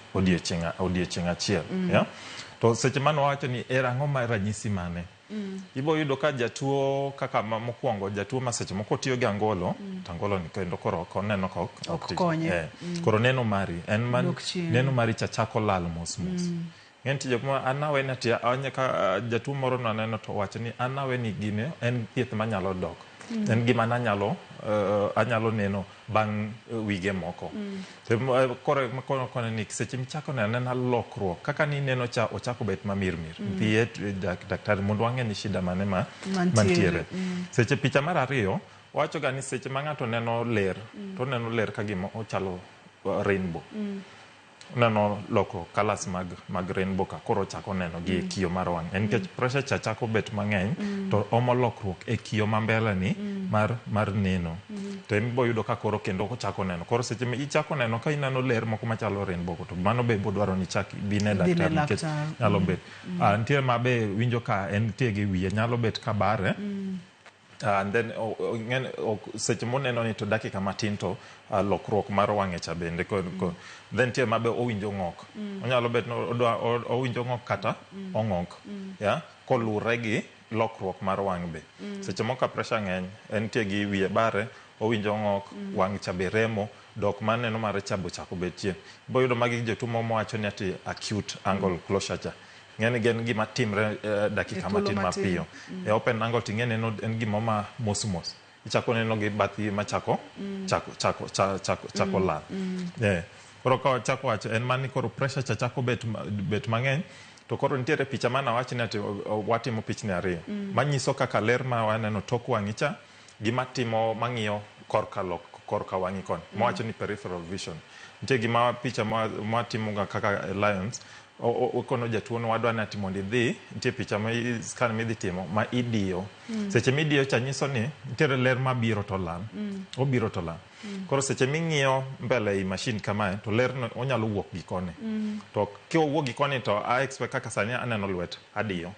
odiochieng' achiel. Yeah? To seche mane wawacho ni era ang'o ma ranyisi mane? Ibo yudo ka jatuo kaka mokwongo jatuo ma seche moko tiyo gi angolo, to angolo ni kendo koro ok oneno ka Ok ti. konye. Koro neno mari en man, Dok chien. neno mari cha chako lal mos mos. Ng'eny to jok ma an awe ni ati anya ka jatuo moro naneno to owacho ni an awe ni gini en thieth manyalo dok. En gima nanyalo anyalo neno bang' wige moko. To koro kone ni seche michako neno anena lokruok kaka nineno cha ochako bet mamirmir. Dhi e daktari mondo wang'e ni shida mane ma Mantiere. mantiere. Seche picha mar ariyo wacho ga ni seche ma ng'ato neno ler, to oneno ler ka gima ochalo rainbow. Oneno loko colours mag rainbow ka koro ochako neno gi e kio mar wang'. En nikech pressure cha chako bet mang'eny to omo lokruok e kio ma mbele ni mar neno. To en ibo yudo ka koro kendo ochako neno. Koro seche ma ichako neno ka ineno ler moko machalo rainbow to mano be bodwaro ni chak bi ne Dhi ne daktari nikech laktar. nyalo bet. Nitie ma be winjo ka en nitie gi wiye nyalo bet ka bare. And then seche moneno ni to dakika matin to lokruok mar wang'e cha bende then nitie ma be owinjo ng'ok. Onyalo bet ni owinjo ng'ok kata ong'ok. Yeah? Kolure gi lokruok mar wang' be. Seche moko ka pressure ng'eny, en nitie gi wiye bare, owinjo ng'ok, wang' cha be remo, dok maneno mare cha be ochako bet chien. Ibo yudo magi jotuo mowacho ni ati acute angle closure cha. Ng'eni gen gima timre dakika E thuolo matin matin. mapiyo. E open angle ting'e neno en gima ma mos mos. Ichako neno gi bathi machako chako lal. Koro ka wachako wacho en mani koro pressure cha chako bet mang'eny. To koro nitiere picha mane awach ni ati watimo pichni ariyo. Manyiso kaka ler ma waneno tok wang'i cha gima timo mang'iyo korka lok korka wang'i koni. Mawacho ni peripheral vision. Nitie gima picha ma watimo ga kaka Lions okono jatuo ni wadwa ni ati mondo idhi, nitie picha ma scan midhi timo ma idiyo. Seche midiyo cha nyiso ni nitiere ler mabiro to lal. Obiro to lal. Koro seche ming'iyo mbele ei machine kamae to ler no onyalo wuok gi koni. To kowuok gi koni to a expect kaka sani aneno lwet adiyo.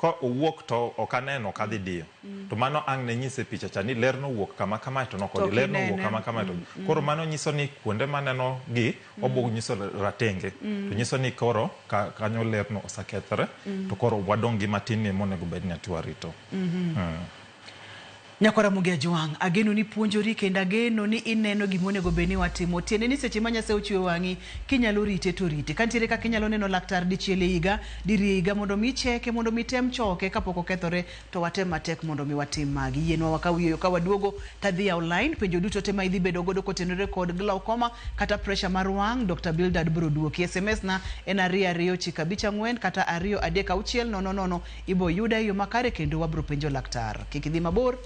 Ka owuok to ok aneno ok adhi diyo. To mano ang' ne nyise picha cha ni ler nowuok kama kamae to nok To odi. Ler nowuok kinene. kama kamae to. Koro mano nyiso ni kuonde maneno gi obo nyiso ratenge. To nyiso ni koro kanyo ler no osekethore. To koro wadong' gi matin ni monego bed ni ati warito. Nyakwara Mugia Jwang', ageno ni puonjori kendo ageno ni ineno gima onego bed ni watimo. Tiende ni seche ma Nyasaye ochweyo wang'i, kinyalo rite to rite. Ka nitiere kaka inyalo neno laktar dichiel e higa, diriyo e higa mondo mi icheke, mondo mi item choke kapok okethore, to watem matek mondo mi watim magi. Yienwa wakaw yueyo ka waduogo tadhi yawo line, penjo duto te ma idhi bedo godo kotenore kod glaucoma kata pressure mar wang', Dr. Bildad biro duoki. SMS na en 22954 kata 23600, ibo yuda e yo makare kendo wabro penjo laktar. Kik idhi mabor,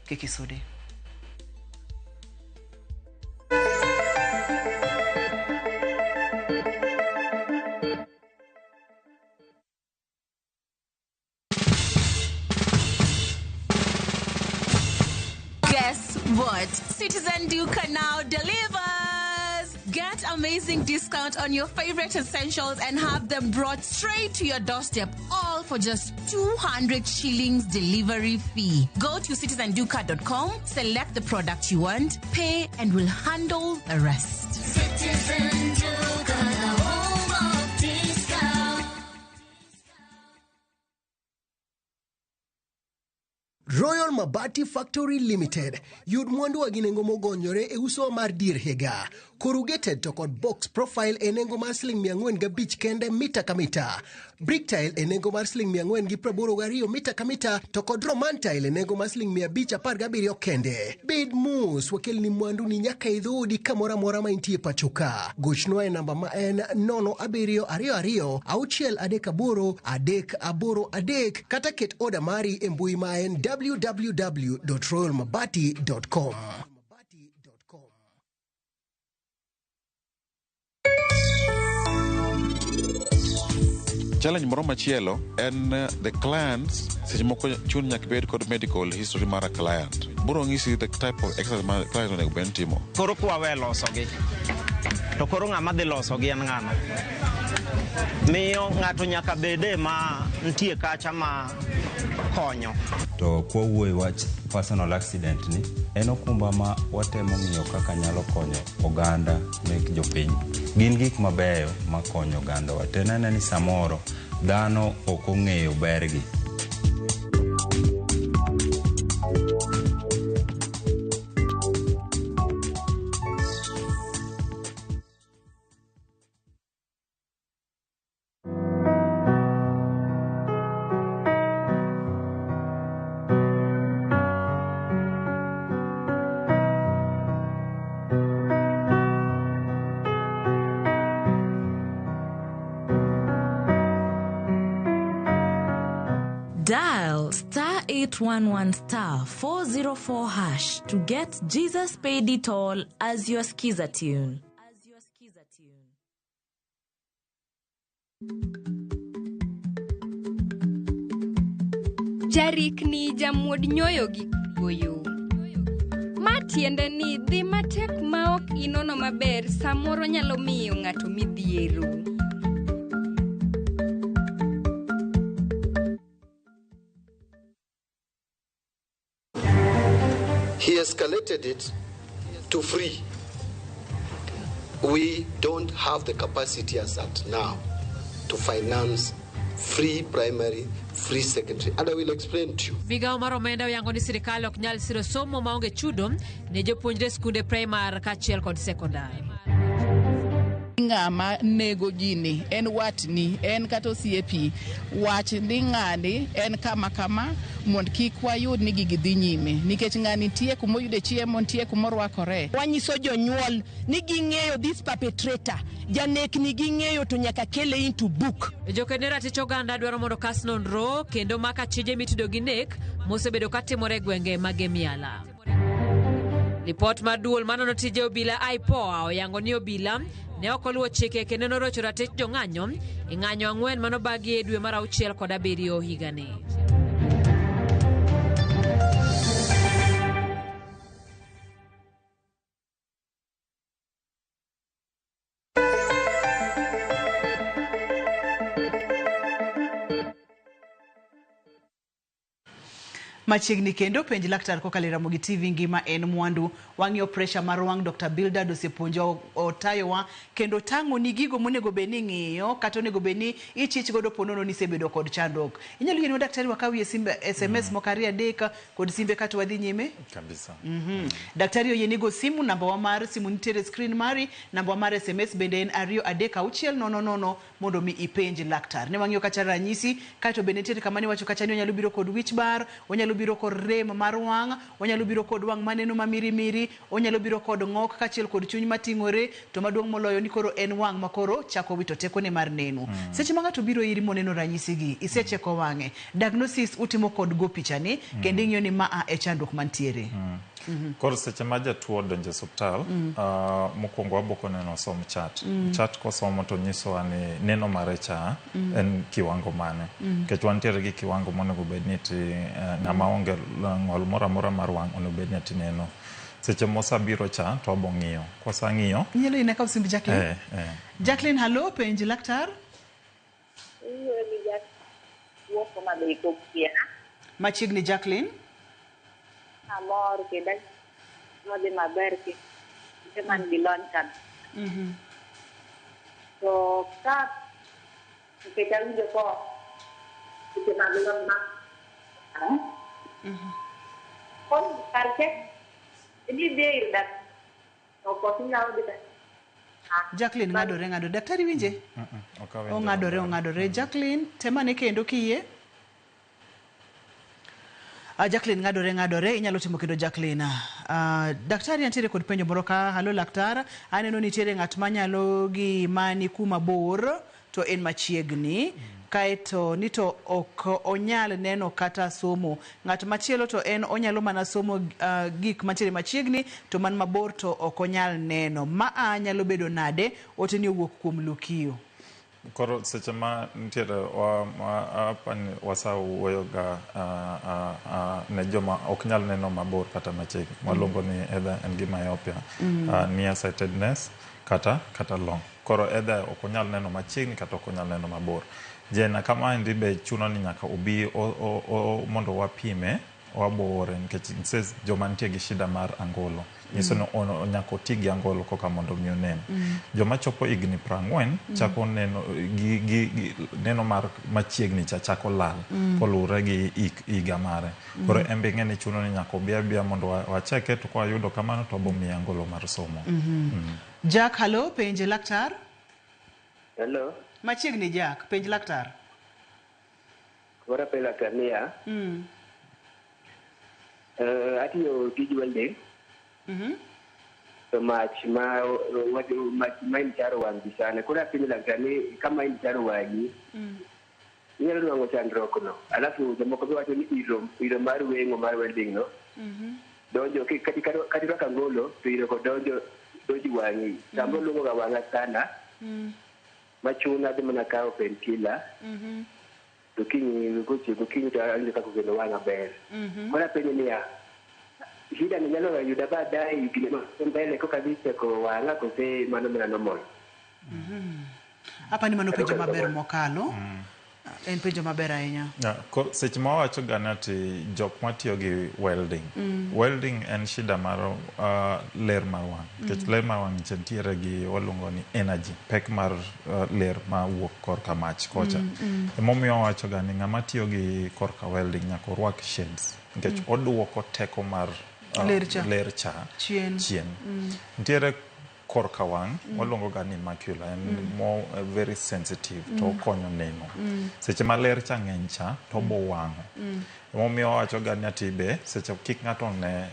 kik isude. Guess what? Citizen Duka now delivers! Get amazing discount on your favorite essentials and have them brought straight to your doorstep, all for just 200 shillings delivery fee. Go to citizenduka.com, select the product you want, pay, and we'll handle the rest. Citizen Duka, the home of discount. Royal Mabati Factory Limited yud mwandu gi nengo mogonyore e uso mar dier higa. Corrugated to kod box profile e nengo mar siling 405 kende mita ka mita. Brick tile e nengo mar siling 482 mita ka mita to kod Roman tile e nengo mar siling 517 kende. Bed mos, wakelni mwandu ni nyaka e dhoodi kamoro amora ma intie pacho ka. Gochnwa e namba ma en 0722 638 383 kata ket oda mari e mbui ma en www.royalmabati.com. Challenge moro machielo en the clients seche moko chun nyaka ibed kod medical history mar a client. Biro ng'isi the type of exercise ma client onego bed ni timo. Koro kwawe losogi to koro ng'ama dhi losogi en ng'ano? Miyo ng'ato nyaka bede ma nitie kacha ma konyo. To kwawuoyo e wach personal accident ni, en okumba ma watemo ng'iyo kaka nyalo konyo oganda mek jopiny. Gin gik mabeyo makonyo ogandawa. To en anena ni samoro dhano ok ong'eyo bergi. Dial star 811 star 404 hash to get Jesus Paid It All as your skiza tune. Jarikni jamuod nyoyo gi goyo. Ma tiende ni dhi matek maok inono maber samoro nyalo miyo ng'ato midhiero. He escalated it to free. We don't have the capacity as at now to finance free primary, free secondary, and I will explain to you. Migawo mar omenda oyango ni sirikal ok nyal siro somo maonge chudo ne jopuonjre skunde primar kaachiel kod sekondar. Ng'ama nego gini en watni, en kata osiepi, wach ni ng'ani en kama kama mondo kik wayud ni gigi dhi nyime nikech ng'ani nitie kumoyude chiemo, nitie kumorwakore. Wanyiso jonyuol ni ging'eyo this perpetrator, janekni ging'eyo to nyaka kele into book. Joked ratich oganda dwaro mondo kas nonro kendo mak achije mitudo gi nek mosebedo katimore e gwenge mag Emiala. Lipot mar duol manono tije obila IPOA oyango ni obila ne ok oluwo chike kendo norocho ratich jong'anyo e ng'anyo 4 manobagi e dwe mar 6 kod 7 higani. Machiegni kendo penj laktar kokalo e Ramogi TV ngima en mwandu. Wang'iyo pressure mar wang' Dr. Bildad osepuonjo otayowa kendo tang'oni gigo monego bed ni ing'iyo kata onego bed ni ichich godo ponono ni isebedo kod chandruok. Inyalo yienwa daktari wakawie simbe SMS moko ariyo adek kod simbe kato wadhi nyime? Kabisa. Daktari oyie ni go simu, namba wa mar simu nitiere e screen mari, namba wa mar SMS bende en 236 000 mondo mi ipenj laktar. Ne wang'iyo kacha ranyisi, kaeto bende nitiere kama niwacho kacha ni onyalo biro kod wich bar, onyalo biro kod rem mar wang', onyalo biro kod wang' maneno mamirimiri, onyalo biro kod ng'ok kaachiel kod chuny mating'ore, to maduong' moloyo ni koro en wang' ma koro chako wito tekone mar neno. Seche ma ng'ato biro iri moneno ranyisigi, isecheko wang'e, diagnosis utimo kod go pichani, kendo ing'iyo ni maa e chandruok mantiere. Koro seche ma jatuo odonjo e osuptal, mokwongo waboko neno osom chart. Chart kosomo to nyisowa ni neno mare cha en kiwango mane. Nikech wantiere gi kiwango monego bed ni ti ng'ama onge ng'ol moro amora mar wang' onego bed ni ati neno. Seche mosabiro cha to wabo ng'iyo. Kwasang'iyo, Inyalo yie akaw simb Jacqueline? Eh. Jacqueline, hallo, penj laktar. Iwuoyo gi Jack wuok Homa Bay Kogwia. Machiegni Jacqueline. Amor kendo odhi maber kendo man gi lony kabisa. To ka nikech awinjo ko weche mag lony ma koro kar check idhi ir dak ok inyalo dhi Jacqueline ng'adore ng'adore. Daktari winje? Ok awinjo Ong'adore maber. Ong'adore. Jacqueline, temane kendo kiyie. Jacqueline ng'adore ng'adore, inyalo timo kendo Jacqueline. Daktari antiere kod penjo moro ka. Halo laktar, aneno nitiere ng'at manyalo gi mani kuma bor to en machiegni. Kaeto ni to ok onyal neno kata somo. Ng'at machielo to en onyalo mana somo gik mantiere machiegni to man mabor to ok onyal neno. Maa nyalo bedo nade? Ote ni owuok kuom Lukio. Koro seche ma nitiere apani wasewuoyo ga ne joma ok nyal neno mabor kata machiegni. Waluongo ni either en gi myopia, nearsightedness kata long. Koro either ok onyal neno machiegni kata ok onyal neno mabor. Jena kamaendi be chuno ni nyaka obi mondo wapime wabore nikech nitie joma nitie gi shida mar angolo. Nyiso ni nyaka oti gi angolo koka mondo mi onen. Joma chopo higni 40 chako neno gi neno mar machiegni cha chako lal koluwore gi higa mare. Koro en be ing'e ni chuno ni nyaka obi abiya mondo wacheke to kwayudo kamano to wabo miye angolo mar somo. Jack, hallo, penj laktar. Hello. Machiegni Jack, penj laktar. Koro apenjo laktar niya, atiyo tij welding to mach ma mach ma incharo wang' ji sana. Koro apenjo laktar ni kama incharo wang'i inyalo nwang'o chandruok no. Alafu jomoko be wacho ni iro mar weng'o mar welding no donjo kata irwako angolo to iro ko donjo donjo wang'i. Samoro luongo ga wang'a sana machuna adhi mana kawo painkiller to kiny kochiew gokinyi to awinjo kaka kendo wang'a ber. Koro apenjo niya, shida ni nyalo yuda baadaye higni ma mbele koka adhi cheko wang'a kose mano mana normal? Apani mano penjo maber mokalo. En penjo maber ahinya. Yeah, seche ma wawacho ga ni ati jok matiyo gi welding. Welding en shida mar ler mar wang'. Nikech ler mar wang' cha nitiere gi waluongo ni energy, pek mar ler mawuok korka mach kocha. Emomiyo wawacho ga ni ng'ama tiyo gi korka welding nyaka orwak shades. Nikech oduoko teko mar Ler cha. ler cha Chien. chien. Nitiere korka wang' waluongo ga ni macula en more very sensitive to okonyo neno. Seche ma ler cha ng'eny cha to obo wang'o. Emomiyo wawacho ga ni ati be seche kik ng'ato ne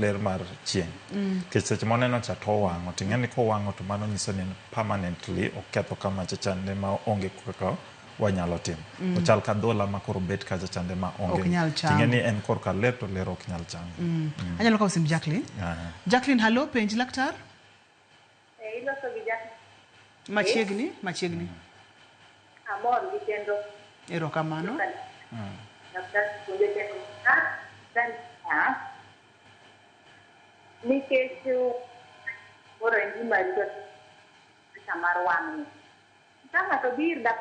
ler mar chieng'. Nikech seche moneno cha to owang'o ting'e ni kowang'o to mano nyiso ni en permanently oketho kama cha chande ma onge kaka wanyalo timo. Ochal ka dhola ma koro bet kacha chande ma onge. Ok nyal chango. Ting'e ni en korka ler to ler ok nyal chango. Anyalo kawo simb Jacqueline. Jacqueline, hallo, penj laktar. Iloso gi Jack. Machiegni, machiegni. Amor gi chenro. Erokamano. Laktar puonjo chenro. Ah, nikech koro en gima rito pesa mar wang'ni. Ka ng'ato dhi ir dak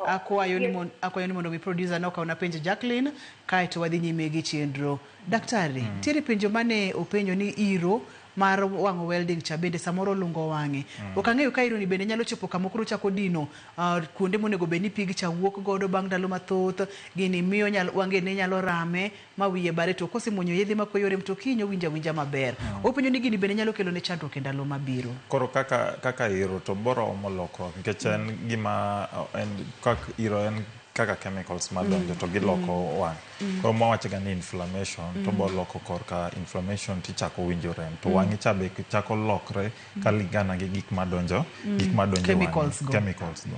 Akwayo ni mon, akwayo ni mondo mi producer nokawna penjo Jacqueline kaeto wadhi nyime gi chenro. Daktari, nitiere penjo mane openjo ni iro mar wang'o welding cha bende samoro lungo wang'e. Ok ang'eyo ka iro ni bende nyalo chopo kama koro chako dino kuonde monego bed ni pig cha wuok godo bang' ndalo mathoth, gini miyo nyalo, wang'e ne nyalo rame ma wiye bare to kosemuonyo yedhe makweyo rem to kiny owinjo awinja maber. Openjo ni gini bende nyalo kelo ne chandruok e ndalo mabiro. Koro kaka iro to boro omo lokruok nikech en gima en kaka iro en kaka chemicals madonjo to giloko wang'. Koro mwawacho ga ni inflammation to boloko korka inflammation tichako winjo rem to wang'i cha be chako lokre kalingana gi gik madonjo gik madonjo e wang'i. Chemicals go. Chemicals go.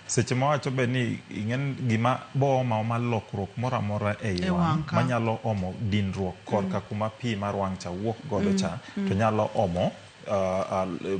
Seche mawacho be ni ing'en gima bo omo aoma lokruok moro amora ei E wang' wang' ka. manyalo omo dinruok korka kuma pi mar wang' cha wuok godo cha to nyalo omo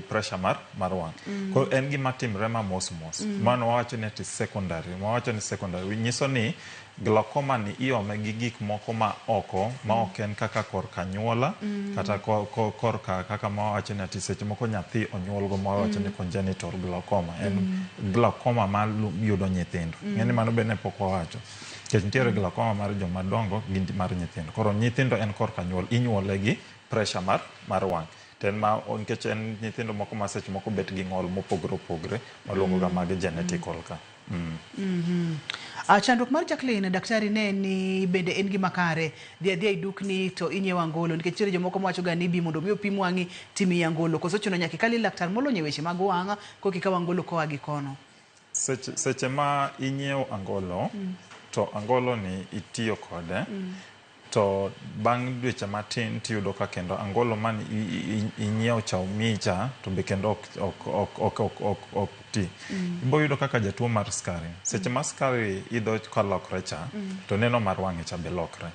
pressure mar wang'. Koro en gima timre ma mos mos. Mano wawacho ni ati secondary. Wawacho ni secondary nyiso ni glaucoma ni iome gi gik moko ma oko ma ok en kaka korka nyuola kata korka kaka mawacho ni ati seche moko nyathi onyuol go mawacho ni congenital glaucoma. En glaucoma ma yudo nyithindo. Ng'eni mano be ne pok wawacho. Nikech nitiere glaucoma mar joma dongo gi mar nyithindo. Koro nyithindo en korka nyuol, inyuole gi pressure mar wang'. To en ma nikech en nyithindo moko ma seche moko bet gi ng'ol mopogore opogore maluongo ga mag genetical ka. Chandruok mar Jacqueline, daktari ne ni bende en gima kare dhi adhiya e dukni to inyiewo angolo nikech nitiere jomoko mawacho ga ni bi mondo mi opim wang'i timiyi angolo koso chuno nyaka ikal ir laktar molony e weche mag wang' koka ikaw angolo koa gi kono. Seche ma inyiewo angolo to angolo ni itiyo kode to bang' dweche matin tiyudo ka kendo angolo mane inyiewo cha omiyi cha to be kendo ok ti. Ibo yudo kaka jatuo mar skari. Seche ma skari idho kalokre cha to neno mar wang'e cha be lokre.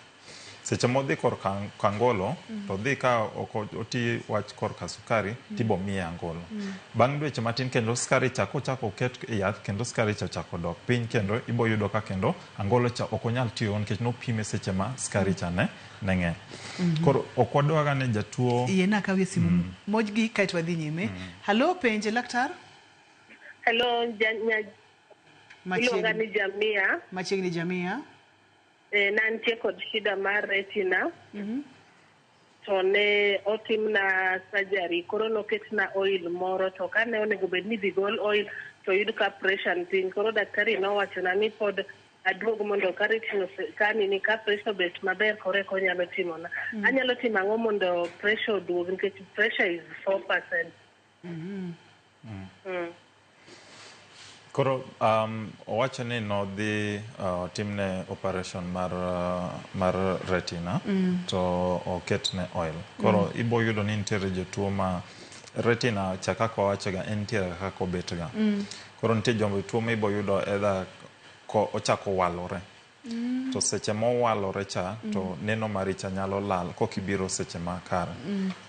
Seche modhi korka angolo to dhi ka ok oti wach korka sukari tibo miye angolo. Bang' dweche matin kendo skari cha kochako oket e yath kendo skari cha ochako dok piny kendo ibo yudo ka kendo angolo cha ok onyal tiyo nikech nopime seche ma skari cha ne ng'eny. Koro ok wadwaga ni jatuo Yiena akawie simu mojgi kaeto wadhi nyime. Hallo, penje laktar? Hello, iluonga ni Jamia. Machiegni Jamia. Nantie kod shida mar retina. To ne otimna surgery, koro noketna oil moro to kane onego bed ni dhi gol oil to yud ka pressure ni piny. Koro daktari nowachona ni pod aduog mondo ka retina ka nini ka pressure obet maber koro eka onyalo timona. Anyalo timo ang'o mondo pressure oduog nikech pressure is 4%. Koro owacho ni nodhi otimne operation mar retina to oketne oil. Koro ibo yudo ni nitiere jotuo ma retina cha kaka wawachoga en nitiere kaka obetga. Koro nitie jotuo ma ibo yudo either ko ochako walore. To seche mowalore cha to neno mari cha nyalo lal kokibiro seche makare.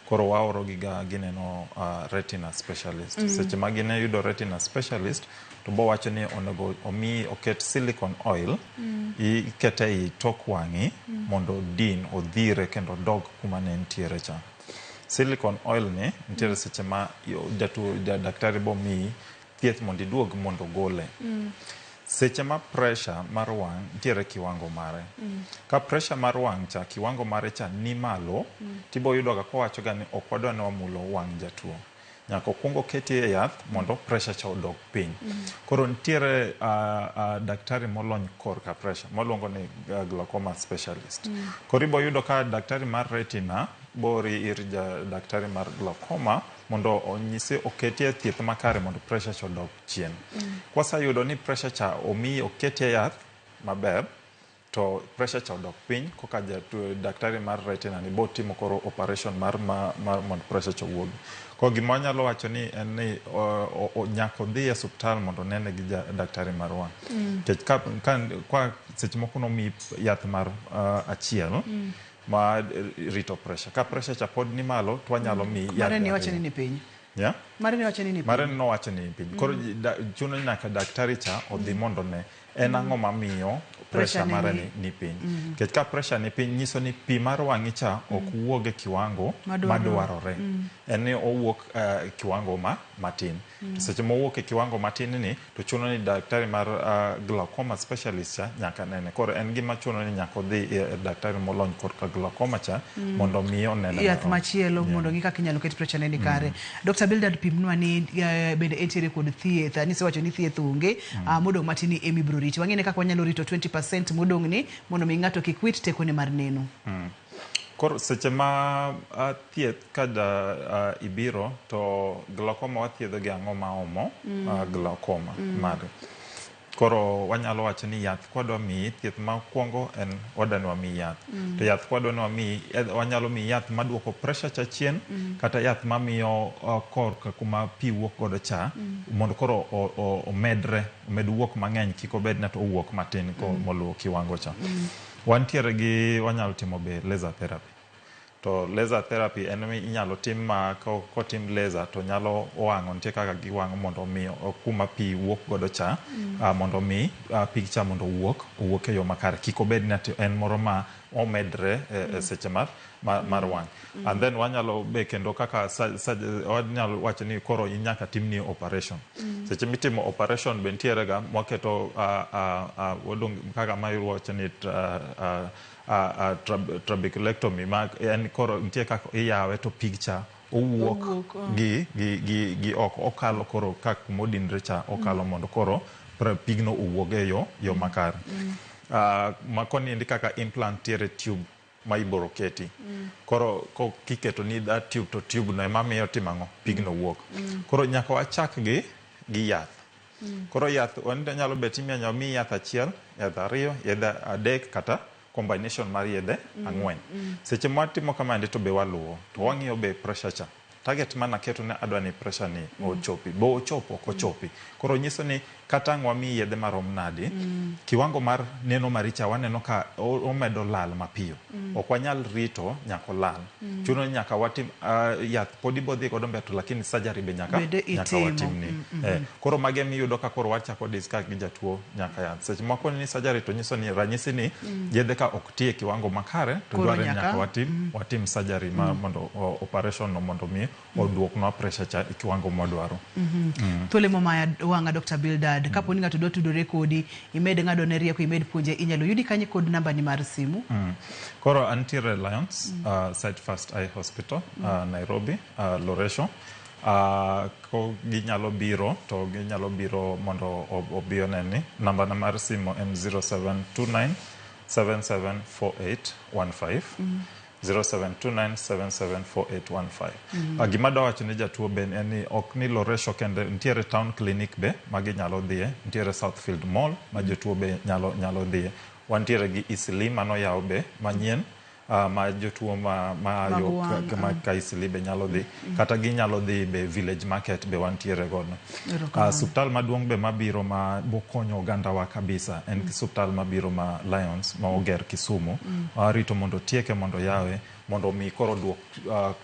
Koro waoro giga gineno retina specialist. Seche ma gine yudo retina specialist to bowacho ni onego omi oket silicone oil ikete ei tok wang'i mondo odin odhire kendo odog kuma ne entiere cha. Silicone oil ni nitiere seche ma jatuo daktari bo miyi thieth mondo iduog mondo ogole. Seche ma pressure mar wang' nitiere kiwango mare. Ka pressure mar wang' cha kiwango mare cha ni malo tibo yudo ga kowacho ga ni ok wadwa ni wamulo wang' jatuo. Nyaka okuong oketie e yath mondo pressure cha odog piny. Koro nitiere daktari molony korka pressure mwaluongo ni glaucoma specialist. Koro ibo yudo ka daktari mar retina bori ir daktari mar glaucoma mondo onyise oketie thieth makare mondo pressure cha odog chien. Kwaseyudo ni pressure cha omiyi oketie yath maber to pressure cha odok piny koka daktari mar retina ni bo timo koro operation mar mondo pressure cha owuogi. Koro gima wanyalo wacho ni en ni nyaka odhi e osiptal mondo onene gi daktari mar wang'. Nikech ka seche moko nomiyi yath mar achiel ma rito pressure. Ka pressure cha pod ni malo to wanyalo miyi yath. Mane ni wacho ni ni piny. Yeah? Mare ne wacho ni ni piny. Mare nowacho ni piny. Koro chuno ni nyaka daktari cha odhi mondo ne en ang'o mamiyo Pressure pressure ne mare ni piny. Nikech ka pressure ni piny nyiso ni pi mar wang'i cha ok wuog e kiwango Madwarore. madwarore. En ni owuok kiwango ma matin. To seche mowuok e kiwango matin ni to chuno ni daktari mar glaucoma specialist cha nyaka nene. Koro en gima chuno ni nyaka odhi e daktari molony korka glaucoma cha mondo mi onene. Yath marom. Machielo mondo ng'i kaka inyalo ket pressure ne ni kare. Dr. Bildad, pimnwa ni bende entiere kod thieth. Nisewacho ni thieth onge. Modong' matin ni emi biro riti. Wang'e ni kaka wanyalo rito 20% modong' ni mondo mi ng'ato kik wit tekone mar neno. Koro seche ma thieth ka da, ibiro to glaucoma wathiedho gi ang'o ma omo glaucoma mare. Koro wanyalo wacho ni yath kwadwa miyi thieth mokwongo en wadwa ni wamiyi yath. To yath kwadwa ni wamiyi, wanyalo miyi yath maduoko pressure cha chien kata yath mamiyo korka kuma pi wuok godo cha mondo koro omedre, omed wuok mang'eny, kik obed ni to owuok matin ko moluwo kiwango cha. Wantiere gi wanyalo timo be laser therapy. To laser therapy en mi inyalo tim ma kotim laser to nyalo wang'o, nitie kaka giwang'o mondo omi kuma pi wuok godo cha mondo mi pi cha mondo owuok e yo makare, kik obed ni ati en moro ma omedre e seche mar wang'. And then wanyalo be kendo kaka wanyalo wacho ni koro nyaka timni operation. Seche mitimo operation be nitiere ga mwaketo wadong kaka ma iwacho ni trabeculectomy, ma en koro nitie kaka iyawe to pig cha owuok Owuok, oh. gi oko, okalo koro ka kumodinre cha okalo mondo koro pigno owuog e yo makare. Ma koni endi kaka implant tiere tube ma ibiro keti. Koro kiketo ni that tube to tube no ema miyo timo ang'o? Pigno wuok. Koro nyaka wachak gi yath. Koro yath nyalo bet ni inyalo miyi yath achiel, yath ariyo, yedhe adek kata combination mar yedhe ang'wen. Seche ma watimo kamaendi to be waluwo to wang'iyo be pressure cha. Target mana keto ne adwa ni pressure ni ochopi. Bo ochopo ok ochopi. Koro nyiso ni kata ang' wamiyi yedhe marom nadi, kiwango mar neno maricha waneno ka omedo lal mapiyo. Ok wanyal rito nyaka olal. Chuno ni nyaka watim yath pod ibodhi godo mbele to lakini surgery be nyaka Bende nyaka itimo. watimni. Koro magi emiyudo ka koro wachako discuss gi jatuo nyaka yath. Seche moko ni surgery to nyiso ni ranyisi ni yedhe ka ok ti e kiwango makare to Koro dwarre ni nyaka nyaka watim surgery ma mondo operation no mondo mi oduoknwa pressure cha e kiwango mwadwaro. Thuolo momaya wang'a Dr. Bildad, kapo ni ng'ato dwa tudore kodi, imed ng'ado ne rieko, imed puonje, inyalo yudi kanye kod namba ni mar simu? Koro antiere Lions Sight First Eye Hospital, Nairobi, Loresho. Ko ginyalo biro to ginyalo biro mondo obi oneni. Namba na mar simu en 0729 774815. 0729774815. Gima adwa wacho ne jatuo be en ni ok ni Loresho kende, nitiere town clinic be ma ginyalo dhiye, nitiere Southfield Mall ma jotuo be nyalo dhiye. Wantiere gi Eastleigh manoyaw be manyien ma jotuo ma Mag yo wang', ka, ma ka Eastleigh be nyalo dhi, kata ginyalo dhi be Village Market be wantiere godo. Erokamano. Suptal maduong' be mabiro ma bokonyo ogandawa kabisa en suptal mabiro ma Lions ma oger Kisumu. Warito mondo tieke mondo yawe mondo mi koro duok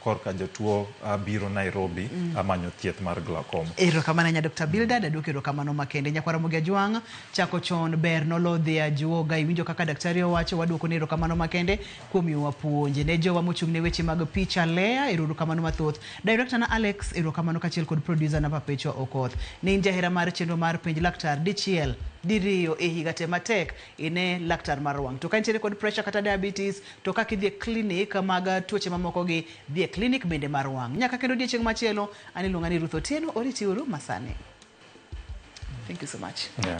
korka jotuo biro Nairobi manyo thieth mar glaucoma. Erokamano ahinya Dr. Bildad, aduoko erokamano makende. Nyakwara Ramogi Ajwang', chako chon ber nolodhi ajuoga. Iwinjo kaka daktari owacho, waduoko ni erokamano makende kuom miyowa puonj. Ne jowa mochung' ne weche mag picha Lea, erokamano mathoth. Director na Alex, erokamano kaachiel kod producer na Perpetua Okoth. Ne in jahera mar chenro mar Penj Laktar dichiel, diriyo e higa te matek ine laktar mar wang'. To ka intiere kod pressure kata diabetes, to kaka idhi e clinic mag tuoche mamoko gi, dhi e clinic bende mar wang'. Nyaka kendo odiechieng' machielo, an iluonga ni Ruth Otieno, oriti uru masani. Thank you so much. Yeah.